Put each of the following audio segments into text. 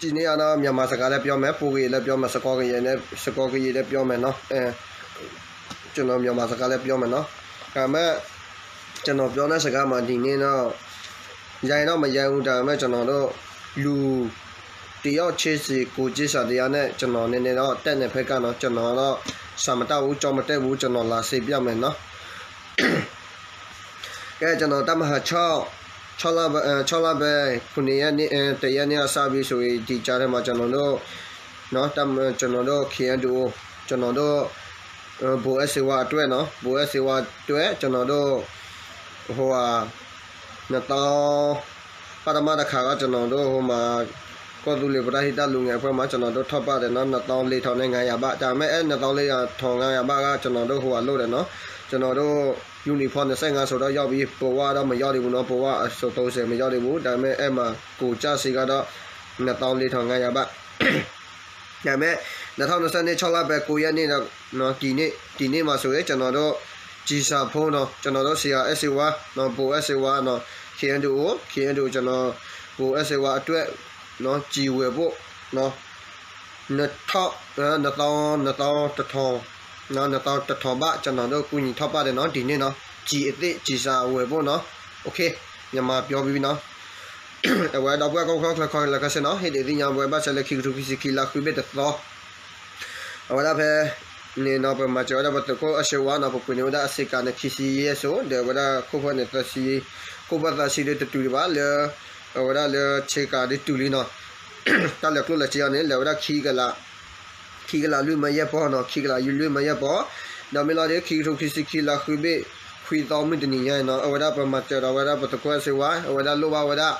ကြည့်နေရတော့ မြန်မာစကားလည်းပြောမယ်၊ ပိုကရင်လည်းပြောမယ်၊ စကောကရင်လည်း စကောကရင်လည်းပြောမယ်နော်။ အဲ ကျွန်တော်မြန်မာစကားလည်းပြောမယ်နော်။ ဒါပေမဲ့ ကျွန်တော်ပြောတဲ့စကားမှာ ဒီနေ့တော့ ရိုင်းတော့မရိုင်းဘူး။ ဒါပေမဲ့ ကျွန်တော်တို့ လူတစ်ယောက်ချင်းစီ ကိုယ်ချင်းစာတရားနဲ့ ကျွန်တော်နည်းနည်းတော့ တက်နေဖက်ကနော်။ ကျွန်တော်ကတော့ စာမတတ်ဘူး၊ ကျောင်းမတက်ဘူး၊ ကျွန်တော်လာရှင်းပြမယ်နော်။ ကဲ ကျွန်တော် တပ်မဟာ ခြောက်၊ ခြောက်လပိုင်း၊ အဲ ခြောက်လပိုင်း ခုနှစ်ရက်နေ့၊ အဲ တစ်ရက်နေ့ကစပြီးဆိုရင် ဒီကြားထဲမှာ ကျွန်တော်တို့နော်၊ တပ်မ၊ ကျွန်တော်တို့ KNDO၊ ကျွန်တော်တို့ အဲ ဘိုအဲၣ်စေဝါအတွက်နော်၊ ဘိုအဲၣ်စေဝါအတွက် ကျွန်တော်တို့ ဟိုဟာ နှစ်သောင်း၊ ပထမတစ်ခါက ကျွန်တော်တို့ ဟိုမှာ ကော့သူလ့ၤပရဟိတလူငယ်အဖွဲ့မှာ ကျွန်တော်တို့ ထောက်ပံ့တယ်နော်၊ နှစ်သောင်းလေးထောင်နဲ့ငါးရာဘတ်။ ဒါပေမဲ့ အဲ နှစ်သောင်းလေးထောင်ငါးရာဘတ်က ကျွန်တော်တို့ ဟိုဟာလုပ်တယ်နော်၊ ကျွန်တော်တို့ uniform နှစ်ဆယ့်ငါးဆိုတော့ ရောက်ပြီ၊ ပဝါတော့ မရောက်သေးဘူးနော်၊ ပဝါအစုံသုံးဆယ် မရောက်သေးဘူး။ ဒါပေမဲ့ အဲမှာ ကိုယ်ကျစရိတ်ကတော့ နှစ်သောင်းလေးထောင်ငါးရာဘတ်။ ဒါပေမဲ့ နှစ်ထောင်နှစ်ဆယ့်နှစ် ခြောက်လပိုင်း ကိုးရက်နေ့တော့နော်၊ ဒီနေ့၊ ဒီနေ့မှာဆိုရင် ကျွန်တော်တို့ ကျည်စာဖုံးနော်၊ ကျွန်တော်တို့ ဆရာအဲၣ်စေဝါနော်၊ ဘိုအဲၣ်စေဝါနော်၊ KNDO၊ KNDO ကျွန်တော် ဘိုအဲၣ်စေဝါအတွက်နော်၊ ကျည်ဝယ်ဖို့နော်၊ နှစ်ထောင်၊ အဲ နှစ်သောင်း၊ နှစ်သောင်း၊ တစ်ထောင်နော်၊ နှစ်သောင်း၊ တစ်ထောင်ဘတ် ကျွန်တော်တို့ ကူညီထောက်ပံ့တယ်နော်၊ ဒီနေ့နော်၊ ကျည်အသစ်၊ ကျည်စာဝယ်ဖို့နော်။ OK၊ မြန်မာပြောပြီးပြီနော်။ အဝဲဒီပုၢ်ဝဲၢ်ကိးဂၤ ကျၢၤကျၢၤလၢကစၢ်နီၤ, ဟ့ၣ်ဒုးသ့ၣ်ညါဝဲဘၣ်ဆၣ်လၢ ခံကထိခံဆံခံ လါဃုဘ့ၣ်တသီ, အဝဲဒၣ်ဖဲန့ၣ်နီၤ ပမၤစၢၤဝဲဒၣ်ပသုးခိၣ်အၣ်စ့ဝါနီၤ, ပပှ့ၤန့ၢ်ဝဲဒၣ်အစ့ကၤန့ၣ် ခံဆံယဲၢ်စိၤ, ဒီးအဝဲဒၣ်ခိၣ်ဖၢန့ၣ် သၢဆံ, ခိၣ်ဖၢသၢဆံဒီးတတုၤဒံးဘၣ်လၢ အဝဲဒၣ်လၢစ့ကၤဒုးတုၤလံနီၤ, တၢ်လဲၤကျိၣ်လဲၤစ့အီၤန့ၣ် လဲၤဝဲဒၣ်ခံကလး ခံကလးလွံၢ်မၢယဲၢ်ပီၢ်နီၤ, ခံကလးလွံၢ်မၢယဲၢ်ပီၢ်, ဒီးမ့ၢ်လီၤဒီး ခံကထိခံဆံခံ လါဃုဘ့ၣ်ခွံသီ မုၢ်တနံၤညါနီၤ, အဝဲဒၣ်ပမၤစၢၤဒီးဝဲဒၣ်ပသုးခိၣ်အၣ်စ့ဝါ, အဝဲဒၣ်လိၣ်ဘၣ်ဝဲဒၣ်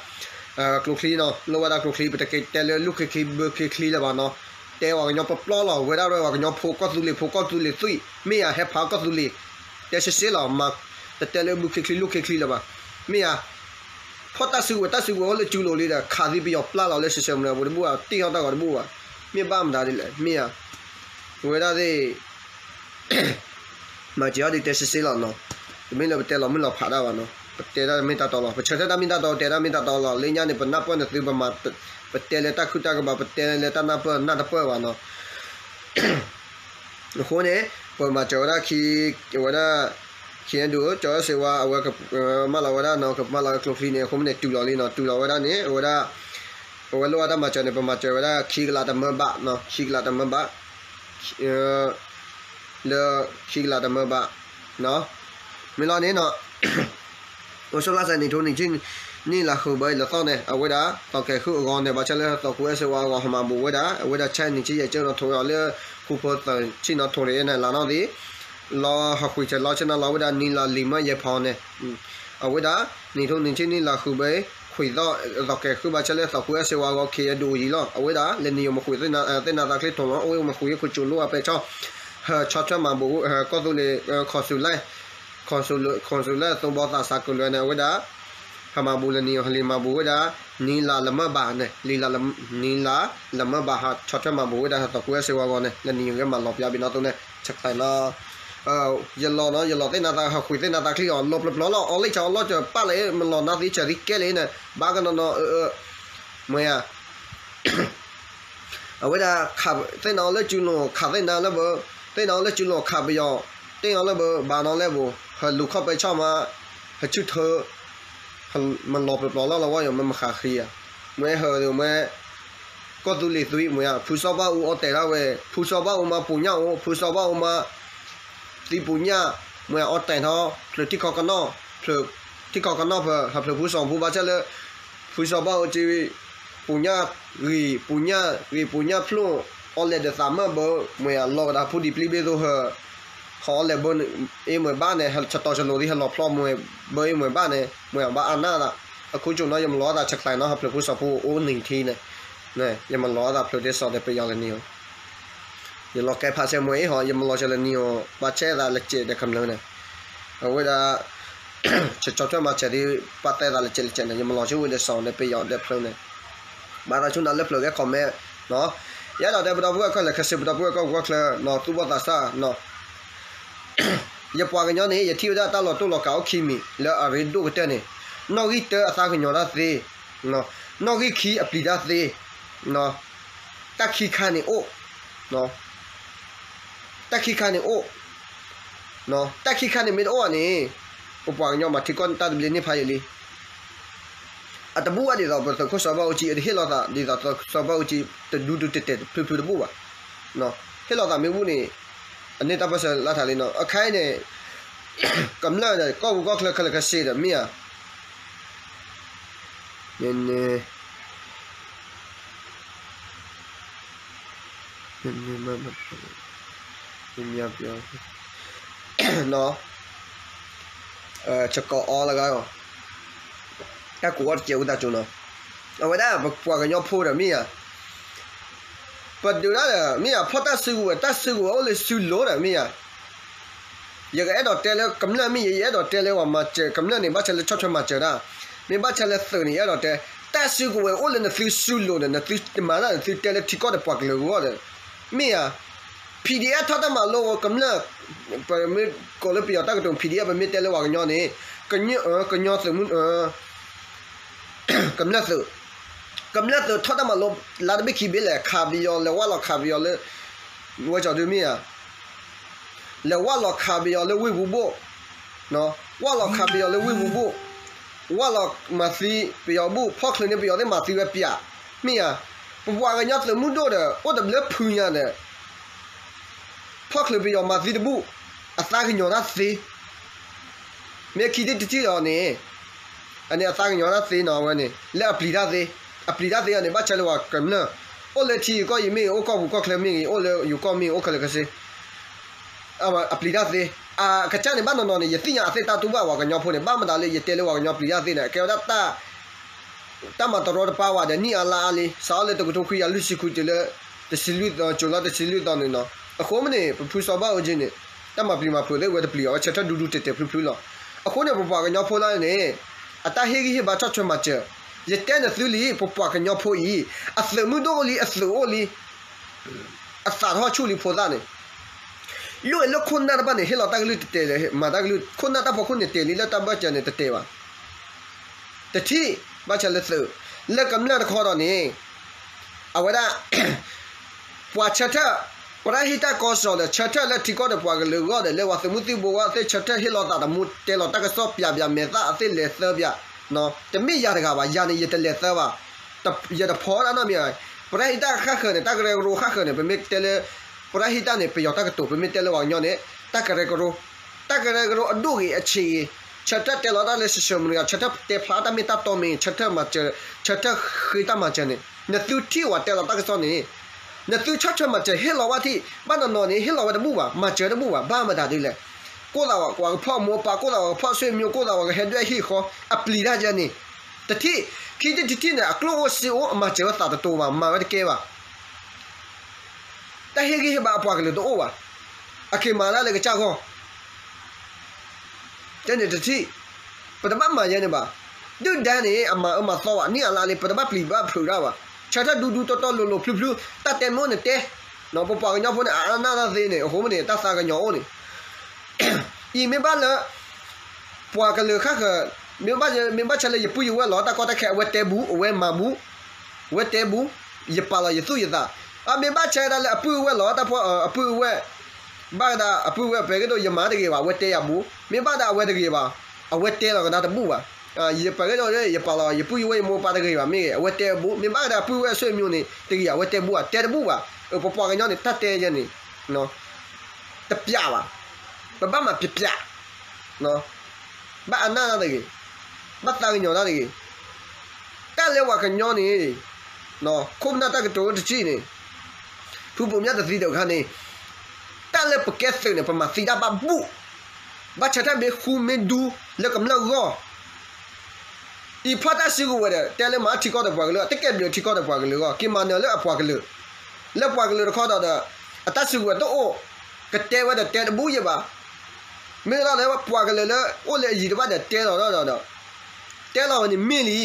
ကျိချံနီၤ, လိၣ်ဘၣ်ဒၣ်ကျိချံ, ပတက့ၤတဲလၢလူၣ်ခ့ချံဘုခ့ချံလၢၤဘၣ်နီၤ, တဲပှၤကညီပျီပျီလီၤ, ဝဲဒၣ်ပှၤကညီဖိကီၢ်သူလ့ၤ, ဖိကီၢ်သူလ့ၤသွံၣ်, မ့ၢ်ယၤဟဲဖးကီၢ်သူလ့ၤ, တဲရှဲရှဲလီၤ, တတဲလၢဘုခ့ချံလူၣ်ခ့ချံလၢၤဘၣ်, မ့ၢ်ယၤ ဖီၣ်တၢ်စုကဝဲၤ တၢ်စုကဝဲၤအိၣ်လၢကၠူလိၤလံဒီး ခးသံပယီၤပျၢ်လီၤလၢ social media ပူၤတဘူၣ်ဘၣ်, တ့ၢ်ထီၣ်တၢ်ဂီၤတဘူၣ်ဘၣ်, မ့ၢ်ဘၣ်မတၤဒ်လဲၣ်, မ့ၢ်ယၤ, ဝဲဒၣ်သ့ၣ် မၤစၢၤအီၤဒ်တဲရှဲရှဲလီၤနီၤ, တမ့ၢ်လၢပတဲလီၤမုၢ်လီၤဖးတၢ်ဘၣ်နီၤ, ပတဲတၢ်မ့ၢ်တၢ်တီလီၤ, ပဆၢထၢၣ်တၢ်မ့ၢ်တၢ်တီ တဲတၢ်မ့ၢ်တၢ်တီလီၤ, လၢညါန့ၣ် ပနၢ်ပၢၢ်နသု ပမၤ ပတဲလၢတၢ်ခုၣ်တၢ်ကဘၣ်, ပတဲလၢတၢ်နၢ်ပၢၢ်နၢ်တပၢၢ်ဘၣ်နီၤ. အဃိန့ၣ် ပမၤစၢၤဝဲဒၣ်ခံ, ဝဲဒၣ် ခံဒူ ကၠီအၣ်စ့ဝါ အဝဲ မၢလီၤဝဲဒၣ်နီၤ, ကမၢလီၤဝဲကျိချံန့ၣ် အဃိန့ၣ် တုၤလီၤလံနီၤ, တုၤလီၤဝဲဒၣ်န့ၣ် အဝဲဒၣ် အဝဲလိၣ်ဘၣ်တၢ်မၤစၢၤန့ၣ် ပမၤစၢၤဝဲဒၣ်ခံကလးတမၢဘးနီၤ, ခံကလးတမၢဘး လၢခံကလးတမၢဘးနီၤ, မ့ၢ်လီၤန့ၣ်နီၤ အိၣ်ဆူၣ်လါစဲးနံၣ်ထိနံၣ်ဆံနံၣ်လါဃုဘၢလၢသီၣ်န့ၣ် အဝဲဒၣ် သီးကဲၤဃုာ်အဂီၢ်န့ၣ် ဘၣ်ဆၣ်လၢသီးခိၣ်အဲၣ်စ့ဝါအဂီၢ် ဟမၤဘူးဝဲဒၣ် အဝဲဒၣ်ဆဲနံၣ်ဆံယဲၢ်ကၠိနီၤ ထိးအီၤလၢ ဃူဖိသၢဆံနီၤ ထိးန့ၣ်လါနီၣ်သ့ၣ် လီၤဟးဃုာ်ဆဲးလီၤဆဲးနီၤလီၤဝဲဒၣ်နံၣ်လါလံၤမၢယဲၢ်ဖီန့ၣ် အဝဲဒၣ် နံၣ်ထိနံၣ်ဆံနံၣ်လါဃုဘၢ ခွံသီၣ် သီးကဲၤဃုာ်ဘၣ်ဆၣ်လၢသီးခိၣ်အဲၣ်စ့ဝါအဂီၢ် ခ့ယဲၢ်ဒိၣ်အံၤလီၤ အဝဲဒၣ် လဲၤနံၤယိာ်မၤဃုာ်သ့ၣ်နၤသးချ့ထိးလီၤ အဝဲမၤဃုာ်ယဲၢ်ခိၣ်ကၠိလိၣ်အပဲထီၣ် ဟၢဆီၣ်ထွဲမၤဘူး ကီၢ်သူလ့ၤ ခီၣ်စူၤလဲၣ် ခီၣ်စူၤလဲၣ် သိဘီသးစးကလုာ်န့ၣ် အဝဲဒၣ် ဟးမၤဘူးလၢနံၤယိာ် ဟဲလံမၤဘူးဝဲဒၣ် နံၤလါလမၢဘၣ်န့ၣ် လံၤလါ နံၤလါလမၢဘၣ် ဟးဆီၣ်ထွဲမၤဘူးဝဲဒၣ် ဟးသီးခိၣ်အဲၣ်စ့ဝါဂီၢ်န့ၣ် လၢနံၤယိာ်ကမၤလီၤပျါဘၣ်နီၢ်သိးန့ၣ် ဆဲးကျိးနီၤ ယလီၤနီၤ ယလီၤသ့ၣ်နၤသး ဟးဃုာ်သ့ၣ်နၤသးချ့အီၤ လီၤပျီပျီလီၤ အီၤလၢဆၢအီၤလီၢ်စၢၤပာ်လၢမလီၤနါသ့ဆၢသံကဲလံန့ၣ် ဘၣ်ကနီၤနီၤ အၢ အၢ မ့ၢ်ဧါ အဝဲဒၣ် သ့ၣ်နၤအီၤလၢကၠူလိာ် ခးသ့ၣ်နၤလၢဘၢ သ့ၣ်နၤအီၤလၢကၠူလိာ် ခးပယီၤ တ့ၢ်အီၤလၢဘၢ ဘၣ်နီၤလဲၣ်ဘိ ဟဲလူၤခီၣ်ပဲဆၣ်မး ဟဲဆူၣ်ထၢ မလီၤပျီပျီလီၤလီၤဝဲယီၤ မ့ၢ်မဃးဃံဧါ မ့ၢ်ဟဲဒီးမ့ၢ် ကီၢ်သူလ့ၤသွံၣ် မ့ၢ်ဧါ ဖုစီၤဘၣ်အူအီၣ်တဲာ်ဒၣ်ဝဲ ဖုစီၤဘၣ်အူမးပူၤညၣ်အိၣ် ဖုစီၤဘၣ်အူမး သံပူၤညၣ် မ့ၢ်ဧါ အီၣ်တဲာ်ထီၣ် ဖျၢၣ်ထံခီကနီၣ် ဖျၢၣ်ထံခီကနီၣ်ဖဲ ဟးဖျၢၣ်ဖုစီၤဖူဘၣ်ဆၣ်လၢ ဖုစီၤဘၣ်အူက့ ပူၤညၣ်ဂ့ၤ ပူၤညၣ်ဂ့ၤ ပူၤညၣ်ဖျိၣ် အီၣ်လဲၣ်ဒီးသးမၢဘၢ မ့ၢ်ဧါ လီၤကဒီးဖုဒံးပျံၤဘ့ၣ်သိးဟၢ ဟီအီၣ်လဲၣ်ဘၢအ့ၣ်မ့ၢ်ဘၣ်န့ၣ် ဟဲဆတီၤဆလိာ်သံ ဟဲလီၤဖျီမ့ၢ်ဘၢအ့ၣ်မ့ၢ်ဘၣ်န့ၣ် မ့ၢ်ဧါ ဘၣ်အါနၢ်သး အခိၣ်ကၠိနီၤ ယမလီၤအသးဆဲးကျိးနီၤ ဟးဖျၢၣ်ဖုစီၤဖူအိၣ်နံၤထံန့ၣ် ယမလီၤအသးဖျၢၣ်ဒ့စီၤဒီးပယီၤလၢနံၤဧိၤ ယလီၤကဲဖးဆဲးမ့ၢ်အ့ၣ်ဟီ ယမလီၤဆဲးလၢနံၤဧိၤ ဘၣ်ဆဲးသးလၢကဲးဒီးကမျၢၢ်န့ၣ် အဝဲဒၣ် ဆၢကၠီထွဲမၤစၢၤဒ် ပှၤတဲသးလၢကဲးလၢကဲးန့ၣ် ယမလီၤဆူဝဲဒီးစီၤဒီးပယီၤဒီးဖျၢၣ်န့ၣ် ဘၣ်သးဆူနၤလၢဖျၢၣ်ဂဲၤ comment နီၤ ယအဲၣ်ဒိးတဲပဒီပုၢ်ဝဲၢ်ခဲလၢာ် ခဲစံးပဒီပုၢ်ဝဲၢ်ကီၢ်ပူၤကီၢ်ချၢနီၤ သူၣ်ဘီၣ်သးစၢ်နီၤ ယပှၤကညီန့ၣ် ယထံၣ်ဝဲဒၣ်တၢ်လီၤတိၢ်လီၤကးအိၣ်ခံမံၤ လၢအရ့ဒိၣ်ကတၢၢ်န့ၣ် နီၣ်ဂံၢ်တၢအသးကညီၤတၢ်သ့, နီၣ်ဂံၢ်ခံအပျံၤတၢ်သ့, တၢ်ခံခါန့ၣ်အိၣ်, တၢ်ခံခါန့ၣ်အိၣ်, တၢ်ခံခါန့ၣ်မ့ၢ်တအိၣ်ဘၣ်န့ၣ် ပပှၤကညီမၤထံကီၢ်တၢ်သဘျ့န့ၢ်ဖးယံာ်လံ. အတဘူၣ်ဘၣ်ဒ်သိးပသုးခိၣ်စီၤဘၣ်အူကၠံ အတဟ့ၣ်လီၤသးဒ်သိးသုးခိၣ်စီၤဘၣ်အူကၠံ တဒူဒူတဲာ်တဲာ်တဖျုဖျုတဘူၣ်ဘၣ်. ဟ့ၣ်လီၤသးမ့ၢ်ဘူၣ်န့ၣ် အန့ၢ်တၢ်ပၢၢ်ဆၢလၢထးလံနီၤ. အခါအံၤန့ၣ် ကမျၢၢ်ဒီး ကီၢ်ပူၤကီၢ်ချၢခဲလၢာ်ခဲဆ့ဒီးမ့ၢ်ဧါ, မ့ၢ် မ့ၢ် မ့ၢ် မ့ၢ် စကိးအီလၢဂၤအီၤ, တၢ်ကူးအီၣ်တကဲဝံသးစူၤနီၤ. အဝဲဒၣ်ပပှၤကညီဖိဒီးမ့ၢ်ဧါ, ပဒုးတၢ်ဒီးမ့ၢ်ဧါ, ဖီၣ်တၢ်စုကဝဲၤ, တၢ်စုကဝဲၤအိၣ်လၢစုလိၤဒီးမ့ၢ်ဧါ. ယကအဲၣ်ဒိးတဲလၢကမျၢၢ်မ့ၢ်ဂ့ၤ, ယအဲၣ်ဒိးတဲလၢပှၤမၤစၢၤကမျၢၢ်န့ၣ် ဘၣ်ဆၣ်လၢဆီၣ်ထွဲမၤစၢၤတၢ်, မ့ၢ်ဘၣ်ဆၣ်လၢသုးန့ၣ် ယအဲၣ်ဒိးတဲ, တၢ်စုကဝဲၤအိၣ်လၢနသုစုလိၤဒီး နသုမၤတၢ် နသုတဲလၢထံကီၢ်ဒီးပှၤကလုာ်အဂီၢ်ဒီး မ့ၢ်ဧါ. ဖံးဒံးအဲၣ်ထီၣ်တၢ်မၤလိဝဲကမျၢၢ်, ပမ့ၢ်ကိးလၢပယီၤတၢ်ကတိၤ ဖံးဒံးအဲၣ် ပမ့ၢ်တဲလၢပှၤကညီန့ၣ် ကညီသုးမုၢ် ကမျၢၢ်သုး, ကမျၢၢ်သုးထီၣ်တၢ်မၤလိ လါတဘ့ၣ်ခံဘ့ၣ်လဲၣ် ခးပယီၤ လဲၤဝၢ်လီၤခးပယီၤလၢ ဝဲကၠီၤဒုမ့ၢ်ဧါ, လဲၤဝၢ်လီၤခးပယီၤလၢဝ့ၢ်ပူၤဘိၣ်, ဝၢ်လီၤခးပယီၤလၢဝ့ၢ်ပူၤဘိၣ်, ဝၢ်လီၤမၤသံပယီၤဘူၣ်, ဖီၣ်ချၢန့ၢ်ပယီၤသ့ၣ်မၤသံဝဲပၠး, မ့ၢ်ဧါ. ပပှၤကညီသုးမုၢ်ဒိၣ်ဒီး အိၣ်တဘျၢဖုညါဒီး ဖီၣ်ချၢပယီၤမၤသံတဘူၣ်, အသးကညီၤတၢ်သ့ မ့ၢ်ခံထံၣ်တထံၣ်လီၤန့ၣ်, အန့ၣ်အသးကညီၤတၢ်သ့နီၤ အဝဲန့ၣ် လၢအပျံၤတၢ်သ့, အပျံၤတၢ်သ့အီၤန့ၣ် ဘၣ်ဆၣ်လၢပှၤကမျၢၢ်, အိၣ်လၢထံဂုၤကီၢ်ဂၤမ့ၢ်ဂ့ၤ, အိၣ်ကီၢ်ပူၤကီၢ်ချၢမ့ၢ်ဂ့ၤ, အိၣ်လၢယိၤကီၢ်မ့ၢ်ဂ့ၤ, အိၣ်ခဲလၢာ်ခဲဆ့, အပျံၤတၢ်သ့, အကစၢ်န့ၣ် ဘၣ်နီၤနီၤန့ၣ် ယသ့ၣ်ညါအသ့ၣ်တၢ်တူၢ်ဘၣ်ပှၤကညီဖိန့ၣ်, ဘၣ်မတၤလၢယတဲလၢပှၤကညီပျံၤတၢ်သ့န့ၣ် ကဲဝဲဒၣ် တၢ်မၤတရီတပါဝဲဒီး နံၣ်အါလါအါလံ, စးထီၣ်လၢတကထိခွံကယၤလွံၢ်ဆံဃုတုၤလၢ တဆံလွံၢ်သီ, ကၠိၤလါတဆံလွံၢ်သီန့ၣ်နီၤ. အဃိမ့ၢ်န့ၣ် ပဖုစီၤဘၣ်အူကၠံန့ၣ် တၢ်မၤပျံၤမၤဖုးသ့ၣ်ဝဲတပျံၤအီၤ, ဝဲဆၢထၢၣ်ဒူဒူတဲာ်တဲာ်ဖျုဖျုလီၤ. အဃိန့ၣ် ပပှၤကညီဖိလၢန့ၣ် အတၢ်ဟ့ၣ်ဂံၢ်ဟ့ၣ်ဘါဆီၣ်ထွဲမၤစၢၤ, ယတဲနသုလံ ပပှၤကညီဖိအံၤ အသုးမုၢ်ဒိၣ်အိၣ်လံ အသုးအိၣ်လံ အသးထီၣ်ဆူၣ်လံဖိသၣ်န့ၣ်, လိၣ်ဝဲလၢခိၣ်နၢ်တဖၣ်န့ၣ် ဟ့ၣ်လီၤတၢ်ကလုၢ်တတဲာ်လၢၤ, မၤတၢ်ကလုၢ်, ခိၣ်နၢ်တၢ်ဖီခိၣ်န့ၣ်တဲာ်လံ လၢတၢ်ဘၢၣ်စၢၤန့ၣ်တတဲာ်ဘၣ်. တထံၣ်, ဘၣ်ဆၣ်လၢသုး, လၢကမျၢၢ်တခီဒီးန့ၣ်, အဝဲဒၣ် ပှၤဆၢထၢၣ်, ပရဟိတကီၢ်စီၤဒီး ဆၢထၢၣ်လၢထံကီၢ်ဒီးပှၤကလုာ်အဂီၢ်ဒီး လၢပှၤသုးမုၢ်သံၣ်ဘိအဂီၢ်သ့ၣ် ဆၢထၢၣ်ဟ့ၣ်လီၤသးသမူ တဲလီၤတၢ်ကစီၣ်ပျးပျးမဲာ်သၣ်အသ့ၣ်လဲၤသၢပျး, တမ့ၢ်ယၤတဂၤဘၣ်, ယၤန့ၣ် ယတလဲၤသၢဘၣ်, ယတဖီဒၣ်နီတမံၤဘၣ်. ပရဟိတဃၣ်ဃၢၤန့ၣ် တၢ်ကရၢကရိဃၣ်ဃၢၤန့ၣ် ပမ့ၢ်တဲလၢ ပရဟိတန့ၣ် ပယီၤတၢ်ကတိၤ, ပမ့ၢ်တဲလၢပှၤကညီန့ၣ် တၢ်ကရၢကရိ, တၢ်ကရၢကရိအဒိၣ်ဂ့ၤအဆံးဂ့ၤ, ဆၢထၢၣ်တဲလီၤတၢ်လၢ social media, ဆၢထၢၣ်တဲဖျါတၢ်မ့ၢ်တၢ်တီမ့ၢ်ဂ့ၤ, ဆၢထၢၣ်မၤစၢၤ, ဆၢထၢၣ်ဃ့တၢ်မၤစၢၤန့ၣ် နသုထံၣ်ဝဲတဲလီၤတၢ်ကစီၣ်န့ၣ်, နသုဆီၣ်ထွဲမၤစၢၤဟ့ၣ်လီၤဝဲထံၣ်, ဘၣ်နီၤနီၤန့ၣ် ဟ့ၣ်လီၤဝဲတဘူၣ်ဘၣ်, မၤစၢၤတဘူၣ်ဘၣ်, ဘၣ်မတၤဒ်လဲၣ်. ကိးသးဝဲကဖီၣ်မိၢ်ပၢ်, ကိးသးဝဲကဖီၣ်ဆွေမျိုး, ကိးသးဝဲကဟဲဒွဲၣ်ဟံၣ်ဃီ, အပျံၤတၢ်ယဲန့ၣ်, တထံၣ်, ခံထံၣ်တထံၣ်န့ၣ် အကျိၣ်အိၣ်စ့အိၣ် အမၤစၢၤဝဲသးတတိၤဘၣ်, မၤဝဲတကဲဘၣ်. တၢ်ဟ့ၣ်ဂံၢ်ဟ့ၣ်ဘါအပှၤကလုာ်တအိၣ်ဘၣ်. အက့ၤမၤတၢ်လၢကစၢ်ဂီၢ် ကဲန့ၣ်တထံၣ်, ပတဘၣ်မၤယဲန့ၣ်ဘၣ်. ဒုၣ်ဒါန့ၣ် အမၤအၢမၤသီဘၣ်, နံၣ်အလါလံ ပတဘၣ်ပျံၤဘၣ်ဖုးတၢ်ဘၣ်. ဆၢထၢၣ်ဒူဒူတီတီလိၤလိၤဖျုဖျု, တၢ်တဲမ့ၢ်အိၣ်န့ၣ်တဲ, ပပှၤကညီဖိန့ၣ် အအနၢ်တၢ်သ့န့ၣ် အဃိမ့ၢ်န့ၣ် တၢ်သးကညီၤအိၣ်န့ၣ် အံၤမ့ၢ်ဘၣ်လၢ ပှၤကလုာ်ဃၣ်ဃၢၤ, မ့ၢ်ဘၣ်, မ့ၢ်ဘၣ်ဆၢလၢယပုၢ်ယဝဲၢ်လီၤတၢ်ကီတၢ်ခဲ အဝဲတဲဘူး, အဝဲမၤဘူး, အဝဲတဲဘူး, ယပာ်လီၤယသူၣ်ယသး, အမ့ၢ်ဘၣ်ဆၢဒၣ်လၢအပုၢ်အဝဲၢ်လီၤတၢ်ဖီ, အပုၢ်အဝဲၢ်, ဘၣ်ဒၣ်အပုၢ်အဝဲၢ် ပှဲၤက့ၤဒိၣ်ယမၤတဂ့ၤဘၣ်, အဝဲတဲယၤဘူး, မ့ၢ်ဘၣ်ဒၣ်အဝဲတဂ့ၤဘၣ်, အဝဲတဲလီၤကဒါတဘူၣ်ဘၣ်. ယပှဲၤက့ၤဒိၣ် ယပာ်လီၤယပုၢ်ယဝဲၢ်ယမိၢ်ပၢ်တဂ့ၤဘၣ်မ့ၢ်ဂ့ၤ, အဝဲတဲဘူး, မ့ၢ်ဘၣ်ဒၣ်အပုၢ်အဝဲၢ်အဆွေမျိုးန့ၣ် တဂ့ၤ, အဝဲတဲဘူးဘၣ်, တဲတဘူၣ်ဘၣ်. ပပှၤကညီန့ၣ် တၢ်တဲယဲန့ၣ် တပျးဘၣ်, ပဘၣ်မၤပျးပျး, ဘၣ်အနၢ်တၢ်တဂ့ၤ, ဘၣ်သးကညီၤတၢ်တဂ့ၤ. တၢ်လၢပှၤကညီန့ၣ် ခိၣ်ပနၢ်တၢ်ကတိၤတထံၣ်န့ၣ် ဖုဘိးမၠၣ်တသံဒီးအခါန့ၣ် တၢ်လၢပကဲသုးန့ၣ် ပမၤသံတၢ်ဘၣ်ဘူၣ်, ဘၣ်ဆၣ်တၢ်မ့ၢ်ဃူမ့ၢ်ဒူလၢကမျၢၢ်ဂီၢ် အံၤဖီၣ်တၢ်စုကဝဲၤဒီး တဲလၢမၤထံကီၢ်ဒီးပှၤကလုာ်, တကဲဘျုးထံကီၢ်ဒီးပှၤကလုာ်အဂီၢ်, က့ၤမၤနၢၤလၢအပှၤကလုာ်, လၢပှၤကလုာ်တခီဒီး အတၢ်စုကဝဲၤတအိၣ်, ကတဲဝဲဒီးတဲတဘူၣ်ယဲဘၣ်. မ့ၢ်လီၤလၢပှၤကလုာ်လၢအိၣ်လၢအယံၤတဘၣ်ဒီး တဲလီၤဒီး တဲလီၤဝဲန့ၣ်မ့ၢ်လံ,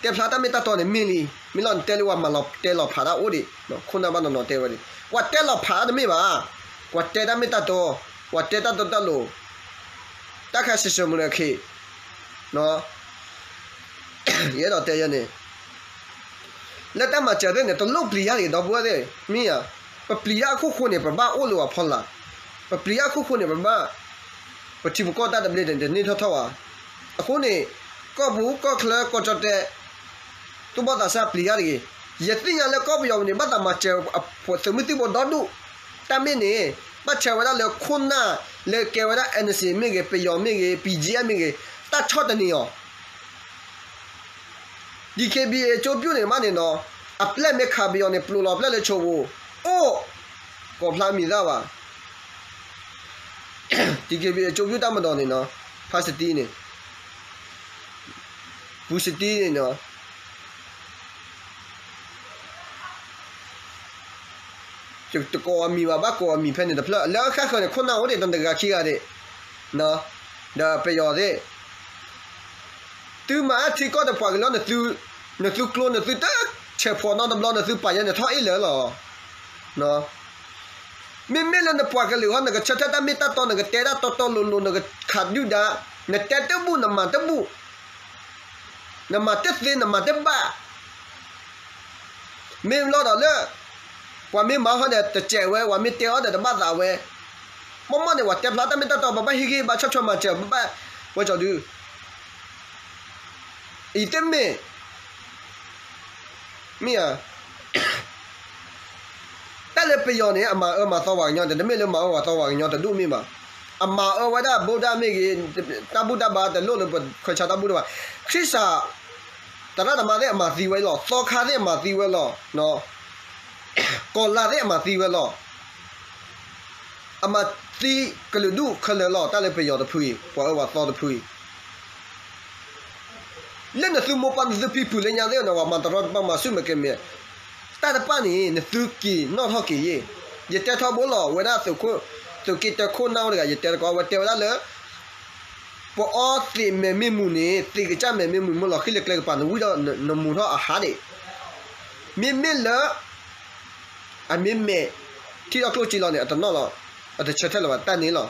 တဲဖျါတၢ်မ့ၢ်တၢ်တီန့ၣ်မ့ၢ်လံ, မ့ၢ်လီၤနတဲလၢပှၤမၤလီၤတဲလီၤဖးတၢ်အိၣ်ဒံး, ခိၣ်နၢ်ဘၣ်နီၢ်နီၢ်တဲဝဲဒၣ်, ပှၤတဲလီၤဖးတၢ်တမ့ၢ်ဘၣ်, ပှၤတဲတၢ်မ့ၢ်တၢ်တီ, ပှၤတဲတၢ်တီတၢ်လိၤ, တၢ်ခါစံးစၢမုၢ်လၢခံ ယအဲၣ်ဒိးတဲယဲန့ၣ်, လၢတၢ်မၤစၢၤသ့ၣ်န့ၣ် တလိၣ်ပျံၤယါတဂ့ၤ ဒီပုၢ်ဝဲၢ်သ့ၣ်, မ့ၢ်ဧါ. ပပျံၤတၢ်အခိၣ်ဃိန့ၣ် ပဘၣ်အိၣ်လၢပှၤဖီလာ်, ပပျံၤတၢ်အခိၣ်ဃိန့ၣ် ပဘၣ်, ပထံပကီၢ်တၢ်သဘျ့န့ၣ် တန့ၢ်ထီၣ်ထီၣ်ဘၣ်. အဃိန့ၣ် ကီၢ်ပူၤကီၢ်ချၢကီၢ်ကၠီၣ်တဲၣ် သူၣ်ဘီၣ်သးစၢ်ပျံၤယါတဂ့ၤ. ယသ့ၣ်ညါလၢကီၢ်ပယီၤပူၤန့ၣ် ဘၣ်သးမၤစၢၤအဖိသုးမုၢ်သံၣ်ဘိဒီဒူၣ်, တၢ်မ့ၢ်န့ၣ် ဘၣ်ဆၢဝဲဒၣ်လၢခိၣ်နၢ်လၢကဲဝဲဒၣ် NCA မ့ၢ်ဂ့ၤ, ပယီၤမ့ၢ်ဂ့ၤ, BGF မ့ၢ်ဂ့ၤ, တၢ်ဆီၣ်တနံၤအီၤ DKBA ကၠိပျိၣ်န့ၣ်မးန့ၣ်နီၤ, အပျဲၢ်မ့ၢ်ခးပယီၤန့ၣ် ပျိးလီၤပျဲၢ်လၢဆိးပူၤ, အိၣ်, ကိးဖျါမံၤသၣ်ဘၣ်. DKBA ကၠိပျိၣ်တၢ်မၤဒီးန့ၣ်နီၤ, ဖါစတံန့ၣ်, ပူစတံန့ၣ်နီၤ တကိးအမံၤဘၣ်, ဘၣ်ကိးအမံၤဖဲန့ၣ်တဖျၢၣ်, လၢအဃၣ်ဃၢၤန့ၣ် ခိၣ်နၢ်အိၣ်ဒံးတဂၤခံဂၤဒံး, ဒီးပယီၤသ့ၣ်, သုမၤအထံကီၢ်တပှၤကလုာ်လီၤ, နသုကျိ နသုတဆဲးဖိးနီတဘျီ နသုပာ်ယဲန့ၣ်ထီၣ်အ့ၣ်လၢာ်လီၤ. မ့မ့ၢ်လၢနပှၤကလုာ်ဟီ နကဆၢထၢၣ်တၢ်မ့ၢ်တၢ်တီ နကတဲတၢ်တီတီလိၤလိၤ နကခးဒုၣ်ဒါ, နတဲတဘူၣ် နမၤတဘူၣ်, နမၤတသ့ နမၤတဘၣ် မ့ၢ်လီၤဒီးလၢ ပှၤမ့ၢ်မၤဟီဒီးတစဲးဝဲ, ပှၤမ့ၢ်တဲအီၤဒီးတဘၣ်သးဝဲ, မ့ၢ်မ့ၢ်န့ၣ် ပှၤတဲဖျါတၢ်မ့ၢ်တၢ်တီ ပဘၣ်ဟ့ၣ်ဂံၢ်ဘါ ဆီၣ်ထွဲမၤစၢၤ ပဘၣ်ဝဲကၠီဒု, အံၤတမ့ၢ် မ့ၢ်ဧါ. တၢ်လၢပယီၤန့ၣ် အမၤအၢမၤသီပှၤကညီ တမ့ၢ်လၢမၤအၢမၤသီပှၤကညီတဒူၣ်မ့ၢ်ဘၣ်. အမၤအၢဝဲဒၣ် ဗုဒ္ဓ မ့ၢ်ဂ့ၤ, တၢ်ဘူၣ်တၢ်ဘါတလိၣ်လၢပခွဲးဆါတၢ်ဘူၣ်တၢ်ဘါ, ခရံာ်စး သရၣ်သမါသ့ၣ်အမၤသံဝဲလီၤ, သီခါသ့ၣ်အမၤသံဝဲလီၤ, ကီၤလၤသ့ၣ်အမၤသံဝဲလီၤ. အမၤသံကလုာ်ဒူၣ်ခဲလၢာ်လီၤ. တၢ်လၢပယီၤတဖုအံၤ ပှၤအၢပှၤသီတဖုအံၤ လၢနသုမိၢ်ပၢ်နသုဖံဖုလၢညါသ့ၣ်န့ၣ် ပှၤမၤတရီတပါမၤဆူၣ်မဲာ်ကဲမဲာ်, တၢ်တဖၣ်န့ၣ် နသုက့ၤနီၣ်ထီၣ်က့ၤယ့ၣ်. ယတဲထီဘိလီၤ ဝဲဒၣ်သုးခိၣ်, သုးက့တၢခိၣ်နၢ်အိၣ်တဂၤ ယတဲတကီး အဝဲတဲဝဲဒၣ်လၢ ပအီသံးမဲာ်မ့ၢ်မူၤန့ၣ် သံးကစၢ်မဲာ်မ့ၢ်မူၤ မ့ၢ်လီၤဃံလၢကျဲကပၤ နဝံၣ်ဒီးနမူၤထီၣ်အဟးဒံး, မ့မ့ၢ်လၢ အမ့ၢ်မဲာ် ထံၣ်ထီၣ်ကျိၣ်စ့လီၤန့ၣ် အတနီၣ်လီၤ, အတဆၢထၢၣ်လၢၤဘၣ် တၢ်န့ၣ်လီၤ.